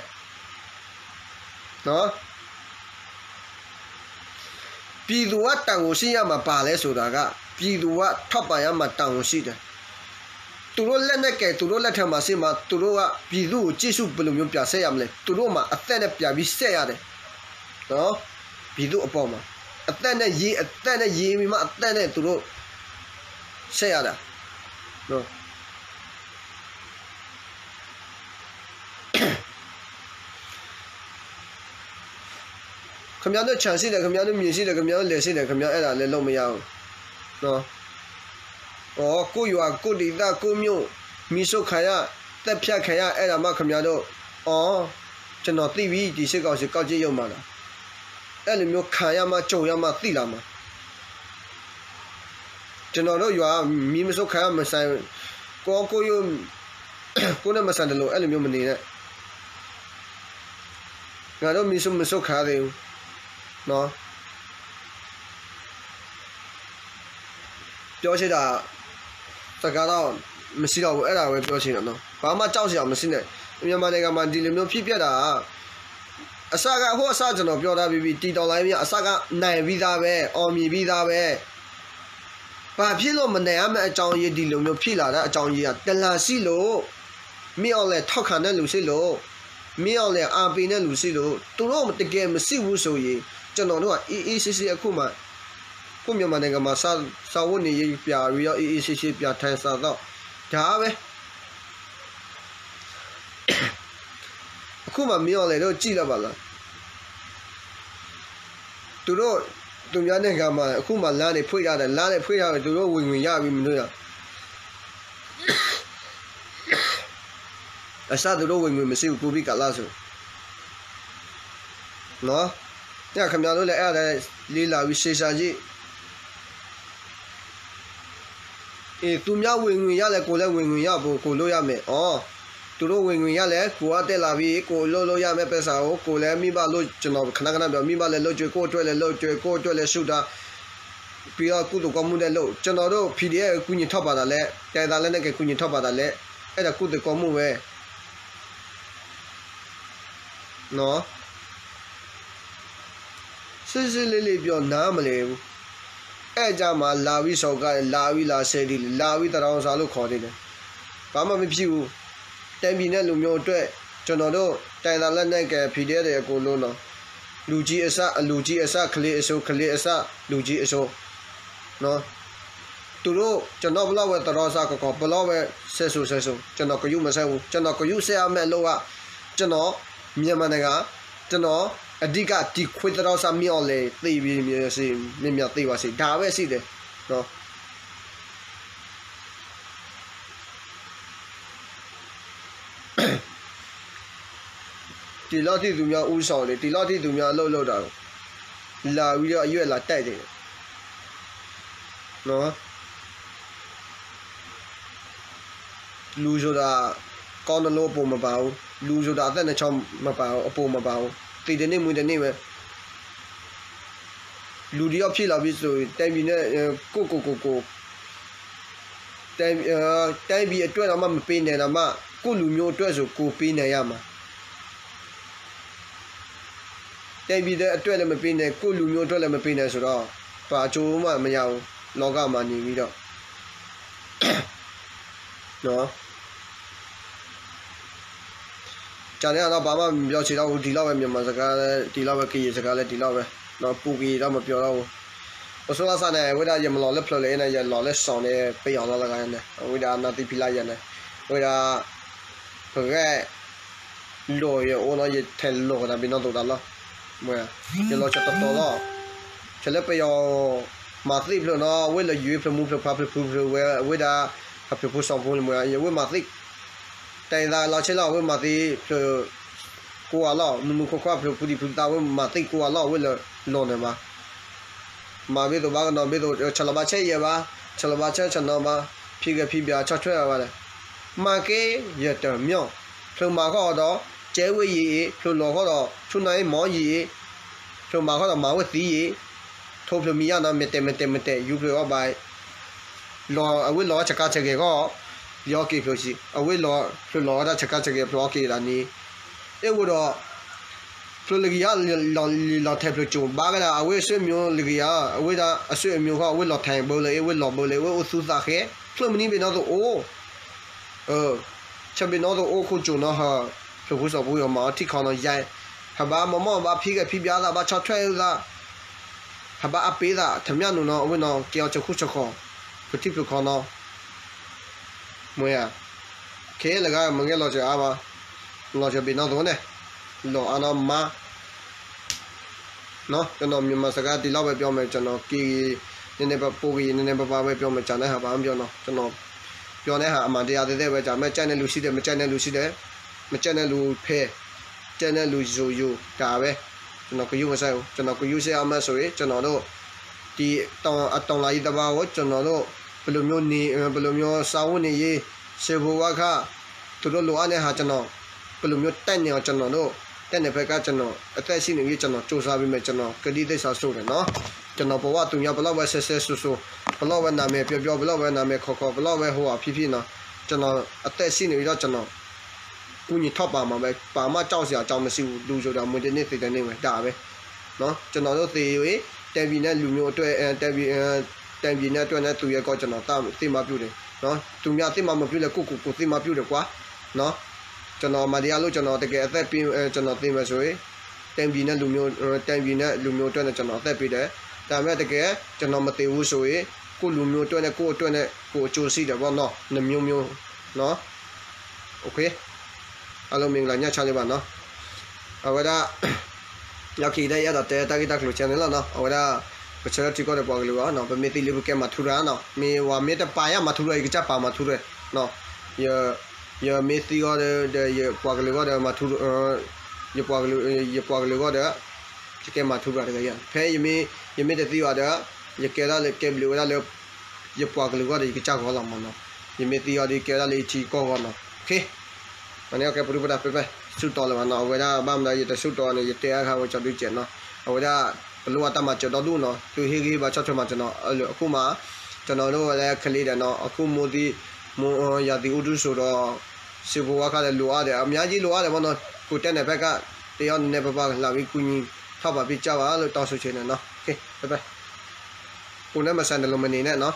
။ နော် ပြည်သူကတာဝန်ရှိရမှာဘာလဲဆိုတာက ပြည်သူကထောက်ပံ့ရမှာတာဝန်ရှိတယ်။ သူတို့လက်နက်ကိုင် သူတို့လက်ထဲမှာရှိမှ သူတို့ကပြည်သူကိုကျေးဇူးဘယ်လိုမျိုးပြန်ဆပ်ရမလဲ။ သူတို့မှာအသက်နဲ့ပြန်ပြီးဆပ်ရတယ်။ နော် ပြည်သူအပေါ်မှာ အသက်နဲ့ရေး အသက်နဲ့ရေးပြီးမှ အသက်နဲ့သူတို့ဆပ်ရတာ။ နော် ခင်ဗျားတို့ခြံရှိတယ် ခင်ဗျားတို့မြေရှိတယ် ခင်ဗျားတို့လယ်ရှိတယ် ခင်ဗျားအဲ့ဒါလည်းလုပ်မရဘူးနော်။ အော် ကိုယ့်ရွာ ကိုယ့်ဒေသ ကိုယ့်မြို့ မီးရှို့ခံရ သတ်ဖြတ်ခံရ အဲ့ဒါမှခင်ဗျားတို့ အော် ကျွန်တော်သိပြီ ဒီစစ်ကောင်စီကောက်ကျစ်ရုံမှာလား အဲ့လိုမျိုးခံရမှကြုံရမှသိလာမှာ ကျွန်တော်တို့ရွာမီးမရှို့ခံရမဆိုင် ကိုယ့်ကိုယ့်ရုံ ကိုယ့်နဲ့မဆိုင်တလို့အဲ့လိုမျိုးမနေနဲ့ ငါတို့မီးရှို့မရှို့ခံရသေးဘူးနော် ပြောချင်တာစကားတော့မရှိတော့ဘူး အဲ့ဒါပဲပြောချင်တာနော် ဘာမှကြောက်စရာမရှိနဲ့ မြန်မာနိုင်ငံမှာဒီလိုမျိုးဖြစ်ပျက်တာ အစကဟိုးအစကျွန်တော်ပြောထားပြီးပြီ တည်တော်လှန်ရေးအစကနိုင်ပြီးသားပဲ အောင်မြင်ပြီးသားပဲ ဘာဖြစ်လို့မနိုင်ရမယ့်အကြောင်းရင်းဒီလိုမျိုးဖြစ်လာတဲ့အကြောင်းရင်းကတလန်ရှိလို့ မင်းအောင်လှိုင်ထောက်ခံတဲ့လူရှိလို့ မင်းအောင်လှိုင်အားပေးတဲ့လူရှိလို့ သူတို့တကယ်မရှိဘူးဆိုရင် ကျွန်တော်တို့ကအေးအေးဆေးဆေးအခုမှ ကိုယ့်မြန်မာနိုင်ငံမှာစားစားဝတ်နေရေးပြန်ပြီးတော့အေးအေးဆေးဆေးပြန်ထိုင်စားတော့ဒါပဲ အခုမှမင်းအောင်လှိုင်တို့ကြည့်လိုက်ပါလား သူတို့သူများနိုင်ငံမှာအခုမှလမ်းတွေဖွင့်ထားတယ်လမ်းတွေဖွင့်ထားတယ်သူတို့ဝင်ငွေရပြီမလို့လား အစသူတို့ဝင်ငွေမရှိဘူးကိုဗစ်ကာလဆိုနော်ညခင်ဗျားတို့လည်းအဲ့ဒါလေးလာပြီးရှေးရှားကြီး အေးသူများဝင်ငွေရတယ်ကိုယ်လည်းဝင်ငွေရဖို့ကိုယ်လုပ်ရမယ်အော်သူတို့ဝင်ငွေရတယ်ကိုယ်ကတက်လာပြီးကိုယ်လုပ်လို့ရမယ့်ပဲစာကိုကိုယ်လည်းမိဘလို့ကျွန်တော်ခဏခဏပြောမိဘလည်းလုပ်ကြွေးကိုယ့်အတွက်လည်းလုပ်ကြွေးကိုယ့်အတွက်လည်းရှုတာပြီးတော့ကုသိုလ်ကောင်းမှုလည်းလုပ်ကျွန်တော်တို့ PDF ကူညီထောက်ပံ့တာလည်းတိုင်းသားလက်နက်ကိုင်ကူညီထောက်ပံ့တာလည်းအဲ့ဒါကုသိုလ်ကောင်းမှုပဲနော်စစ်စစ်လေးလေးပြောနားမလည်ဘူး အဲကြမှာ လာပြီးစော်ကားတယ်, လာပြီးလာဆဲဒ်လဲၣ်, လာပြီးသရောင်းစားလို့ခေါ်တယ်. ဘာမှမဖြစ်ဘူး. တိုင်းပြည်နဲ့လူမျိုးအတွက် ကျွန်တော်တို့ တိုင်းရင်းသားလက်နက်ကိုင် ဖီဒဲးတွေ အကုန်လုံးနော်, လူကြီးအစ လူကြီးအစ ကလေးအဆုံး ကလေးအစ လူကြီးအဆုံးနော်. သူတို့ ကျွန်တော်ဘယ်လောက်ပဲသရောင်းစားခေါ်ခေါ် ဘယ်လောက်ပဲဆဲဆိုဆဲဆို ကျွန်တော်ဂရုမစိုက်ဘူး. ကျွန်တော်ဂရုစိုက်ရမယ့်အလုပ်က ကျွန်တော် မြန်မာနိုင်ငံ ကျွန်တော် အဓိက ဒီခွေးသရောင်းစား မင်းအောင်လှိုင် သေပြီ မြင်မြင်သေပါစေ ဒါပဲရှိတယ်နော်. ဒီလောက်ထိ သူများဦးဆောင်နေ ဒီလောက်ထိ သူများအလုပ်လုပ်တာကို လာပြီးတော့ အရွက်လာတိုက်တယ်နော်. လူဆိုတာ ကောင်းနှလုံးအပေါ်မပါဘူး, လူဆိုတာ အသက်နှစ်ချောင်းမပါဘူး, အပေါ်မပါဘူး, သေတနေ့မွေးတနေ့ပဲ. လူတစ်ယောက်ဖြစ်လာပြီဆိုရင် တိုင်းပြည်နဲ့ ကိုယ့်ကိုယ်ကိုယ်ကိုယ် တိုင်းပြည်အတွက်တောင်မှ မပေးနိုင်တော့မှ ကိုယ့်လူမျိုးအတွက်ဆို ကိုယ်ပေးနိုင်ရမှာ. တိုင်းပြည်အတွက်လည်း မပေးနိုင်, ကိုယ့်လူမျိုးအတွက်လည်း မပေးနိုင်ဆိုတော့ ဘာအကျိုးမှ မရဘူး, လောကမှာနေပြီးတော့နော်. ကျန်တဲ့ကတော့ ဘာမှမပြောချင်တော့ဘူး, ဒီလောက်ပဲ မြန်မာစကားလည်း ဒီလောက်ပဲ, ကရင်စကားလည်း ဒီလောက်ပဲနော်, ပိုကရင်တော့ မပြောတော့ဘူး. အစိုးရဆိုင်နဲ့ ဝဲဒၣ် ယမလီၤလၢဖျၢၣ်လၢအံၤန့ၣ် ယလီၤလၢစီၤန့ၣ် ပယီၤလီၤလၢဂၤန့ၣ်, ဝဲဒၣ် နာသီဖံလါယဲန့ၣ်, ဝဲဒၣ် ပဂဲၢ် လီၤယအိၣ်နီၤ ယထဲလီၤကဒီး ဘ့ၣ်နီၣ်သိးတၢ်လီၤ. ယလီၤဆီတတီၤလီၤ. ဆီလၢပယီၤမၤသ့ၣ်ဖျၢၣ်နီၤ, အဝဲလီၤယွၤဖျၢၣ်မူဖျၢၣ်ဖါဖျၢၣ်ဖုဖျၢၣ်ဝဲ အဝဲဒၣ် ဖၣ်ဖျၢၣ်ဖိစီၤဖိလၢမွဲ အဝဲမၤသ့ၣ် တၢ်အံၤသးလီၤဆဲးလီၤ အဝဲမၤသ့ၣ်ဖျၢၣ်ကိးဂၤလီၤ, မုၢ်မုၢ်ခွါခွါဖျၢၣ်ဖုဒံဖုသး အဝဲမၤသ့ၣ်ကိးဂၤလီၤ အဝဲလီၤန့ၣ်ဘၣ်. မၤဘ့ၣ်သိးဘၣ်ကနီၤဘ့ၣ်သိး ဆီလီၤဘၣ်ဆဲးယဲဘၣ်, ဆီလီၤဘၣ်ဆဲးဆီနီၤဘၣ်, ဖံးဂဲၤဖံးဘၣ်ဆီၣ်ထွဲဘၣ်ဒီး မၤက့ၤယတမျီၣ်, ဖျၢၣ်မၤဃီဒီး ကဲဝဲယံၤအံၤ, ဖျၢၣ်လီၤဃီဒီး ဆူၣ်နီၤအံၤမီၤယံၤအံၤ, ဖျၢၣ်မၤဃီဒီးမၤဝဲသံအံၤ, ထိဖျၢၣ်မံၤယါနီၤ မ့ၢ်တဲာ်မ့ၢ်တဲာ်မ့ၢ်တဲာ် ယူဖျၢၣ်အီၣ်ဘၣ် လီၤ အဝဲလီၤဆကါဆကဲၤဃီ, လီၤအီၣ်က့ၤဖျၢၣ်ဆံး, အဝဲလီၤ ဖျၢၣ်လီၤဝဲဒၣ်ဆကါဆကဲၤ ဖျၢၣ်အီၣ်က့ၤဒၣ်န့ၣ်, အဲၣ်ဝဲဒီး ဖျၢၣ်လၢကယၤ လီၤထဲဖျၢၣ်ကိၤဘၣ်ကဒၣ် အဝဲအဆွေမျိုးလၢကယၤ အဝဲဒၣ်အဆွေမျိုးဃီ အဝဲလီၤထဲဘၢလၢ အဝဲလီၤဘၢလၢ အဝဲအိၣ်သူၣ်သးဃဲ, ဖျၢၣ်မနုၤဘ့ၣ်နီၣ်သိးအိၣ် ဆၢဘ့ၣ်နီၣ်သိးအိၣ်ခိၣ်ကိၤနီၤဟၢ ဖျၢၣ်ဖိစီၤဖိအံၤမၤအီၣ်ထံၣ်ခီနီၤယါ, ဟးဘၣ်မီၢ်မီၢ်ဘၣ်ဖံးဂဲၤဖံးဘၣ်သး ဘၣ်ဆီၣ်ထွဲသး, ဟးဘၣ်အပ့ၤသး ထမၠၣ်နုာ်နီၤ အဝဲနီၤ ကဲအီၤဆၢခိၣ်ဆၢဃီၤ ဖျၢၣ်ထံဖျၢၣ်ခီနီၤ မ့ၢ်ဧါ, ခဲလၢာ်ဂၤမ့ၢ်ဂဲၤလီၤစၢၤအါဘၣ်, လီၤစၢၤဘ့ၣ်နီၣ်သိးန့ၣ်, လီၤအါနီၢ်မါ ကျွန်တော်မြန်မာစကား ဒီလောက်ပဲပြောမယ်, ကျွန်တော်ကရင် နည်းနည်းပါး ပိုကရင် နည်းနည်းပါးပါးပဲပြောမယ်, ကျန်တဲ့ဟာ ဘာမှမပြောနော်, ကျွန်တော်ပြောတဲ့ဟာ အမှန်တရားသက်သက်ပဲ, မကြိုက်တဲ့လူရှိတယ်, မကြိုက်တဲ့လူရှိတယ်, မကြိုက်တဲ့လူဖယ်, ကြိုက်တဲ့လူယိုယို ဒါပဲ, ကျွန်တော်ဂရုမစိုက်ဘူး, ကျွန်တော်ဂရုစိုက်ရမယ်ဆိုရင် ကျွန်တော်တို့ ဒီတောင် အတောင်လာကြီးတစ်ပါးကို ကျွန်တော်တို့ ဘယ်လိုမျိုးနေ ဘယ်လိုမျိုးစားဝတ်နေရေး ဆေးဘဝအခါ သူတို့လိုအပ်တဲ့ဟာ ကျွန်တော် ဘယ်လိုမျိုးတတ်နိုင်အောင် ကျွန်တော်တို့ တတ်နိုင်ဖက်က ကျွန်တော် အသက်ရှိနေပြီး ကျွန်တော် စူးစမ်းပေးမယ်, ကျွန်တော် ကတိသစ္စာဆိုတယ်နော်, ကျွန်တော် ဘဝသူများ ဘယ်လောက်ပဲ ဆဲဆဲဆိုဆို, ဘယ်လောက်ပဲ နာမည်ပြောပြော, ဘယ်လောက်ပဲ နာမည်ခေါ်ခေါ်, ဘယ်လောက်ပဲ ဟိုဟာဖြစ်ဖြစ်နော်, ကျွန်တော် အသက်ရှိနေပြီးတော့ ကျွန်တော် ကူညီထောက်ပံ့မှာပဲ, ဘာမှကြောက်စရာအကြောင်းမရှိဘူး, လူဆိုတာ မွေးတနေ့သေတနေ့ပဲ, ဒါပဲနော်, ကျွန်တော်တို့သေ၍ တိုင်းပြည်နဲ့လူမျိုးအတွက် အဲ တိုင်းပြည် အဲ တိုင်းပြည်နဲ့အတွက်နဲ့ သူရဲ့ကော ကျွန်တော် သတ်မှတ်ပြုတယ်နော်, သူများ သတ်မှတ်မပြုလဲ ကိုယ့်ကိုယ်ကို သတ်မှတ်ပြုတယ်ကွာနော်, ကျွန်တော် အမှန်တရားလို့ ကျွန်တော် တကယ်အသက်ပေး အဲ ကျွန်တော် သေမယ်ဆိုရင် တိုင်းပြည်နဲ့လူမျိုး အဲ တိုင်းပြည်နဲ့လူမျိုးအတွက်နဲ့ ကျွန်တော် အသက်ပေးတယ်, ဒါပေမဲ့ တကယ် ကျွန်တော် မသေဘူးဆိုရင် ကိုယ့်လူမျိုးအတွက်နဲ့ ကိုယ့်အတွက်နဲ့ ကိုယ်အကျိုးရှိတယ်ပေါ့နော်, နှစ်မျိုးမျိုးနော်. OK, အားလုံးမင်္ဂလာညချမ်းလေးပါနော်. အဝဲဒၣ် လီၢ်ခံကတၢၢ် ယအဲၣ်ဒိးတဲတၢ်ဂ့ၢ်တၢ်ကျိၤ channel လီၤနီၤ, အဝဲဒၣ် ပဆၢထံကီၢ်ဒီးပှၤကလုာ်အဂီၢ်နီၤ, ပမ့ၢ်သံလံ ပကဲမၤထူရၤနီၤ, မ့ၢ်ဝဲမ့ၢ်တပာ်ယၤမၤထူရၤ ယကစၢ်ပာ်မၤထူရၤနီၤ, ယမ့ၢ်သံဂီၢ်ဒီး ဒီးယပှၤကလုာ်ဂီၢ်ဒီး မၤထူ ယပှၤကလုာ် ယပှၤကလုာ်ဂီၢ်ဒီး ယကဲမၤထူရၤတဂၤယၤ, ဖဲယမ့ၢ် ယမ့ၢ်တသံဘၣ်ဒီး ယကဲဒၣ်လၢ ကဲဘျုးဝဲဒၣ်လၢ ယပှၤကလုာ်ဂီၢ်ဒီး ယကစၢ်ဂီၢ်လီၤမးနီၤ, ယမ့ၢ်သံဂီၢ်ဒီး ကဲဒၣ်လၢယထံကီၢ်ဂီၢ်နီၤ. အန့ၣ်ကဲပဒုၣ်ပဒါ ပပဲ ဆူၣ်တီလၢၤဘၣ်နီၤ, အဝဲဒၣ်ဘၣ်မနုၤ ယတဆူၣ်တီန့ၣ် ယတဲအခါဝဲကၠီဒုကဲးနီၤ, အဝဲဒၣ် ပလိၣ်ဘၣ်တၢ်မၤစၢၤဒီဒူၣ်နီၤ, သုဟ့ၣ်ဂံၢ်ဟ့ၣ်ဘါဆီၣ်ထွဲမၤစၢၤနီၤ, အလၢအခုမး ကျွန်တော်တို့လည်း ကလေးတယ်နော်, အခုမိုးသီး မိုး ရာသီဥတု ဆိုတော့ ဆေးဘဝအခါလည်း လိုအပ်တယ်, အများကြီး လိုအပ်တယ်ပေါ့နော်, ကိုယ်တတ်နိုင်ဖက်က တယောက်နည်းနည်းပါးပါး လာပြီး ကူညီထောက်ပံ့ပေးကြပါလို့ တောင်းဆိုချင်တယ်နော်. OK, bye bye. နမၤစၢၤနလိၤမနုၤန့ၣ်နီၤ,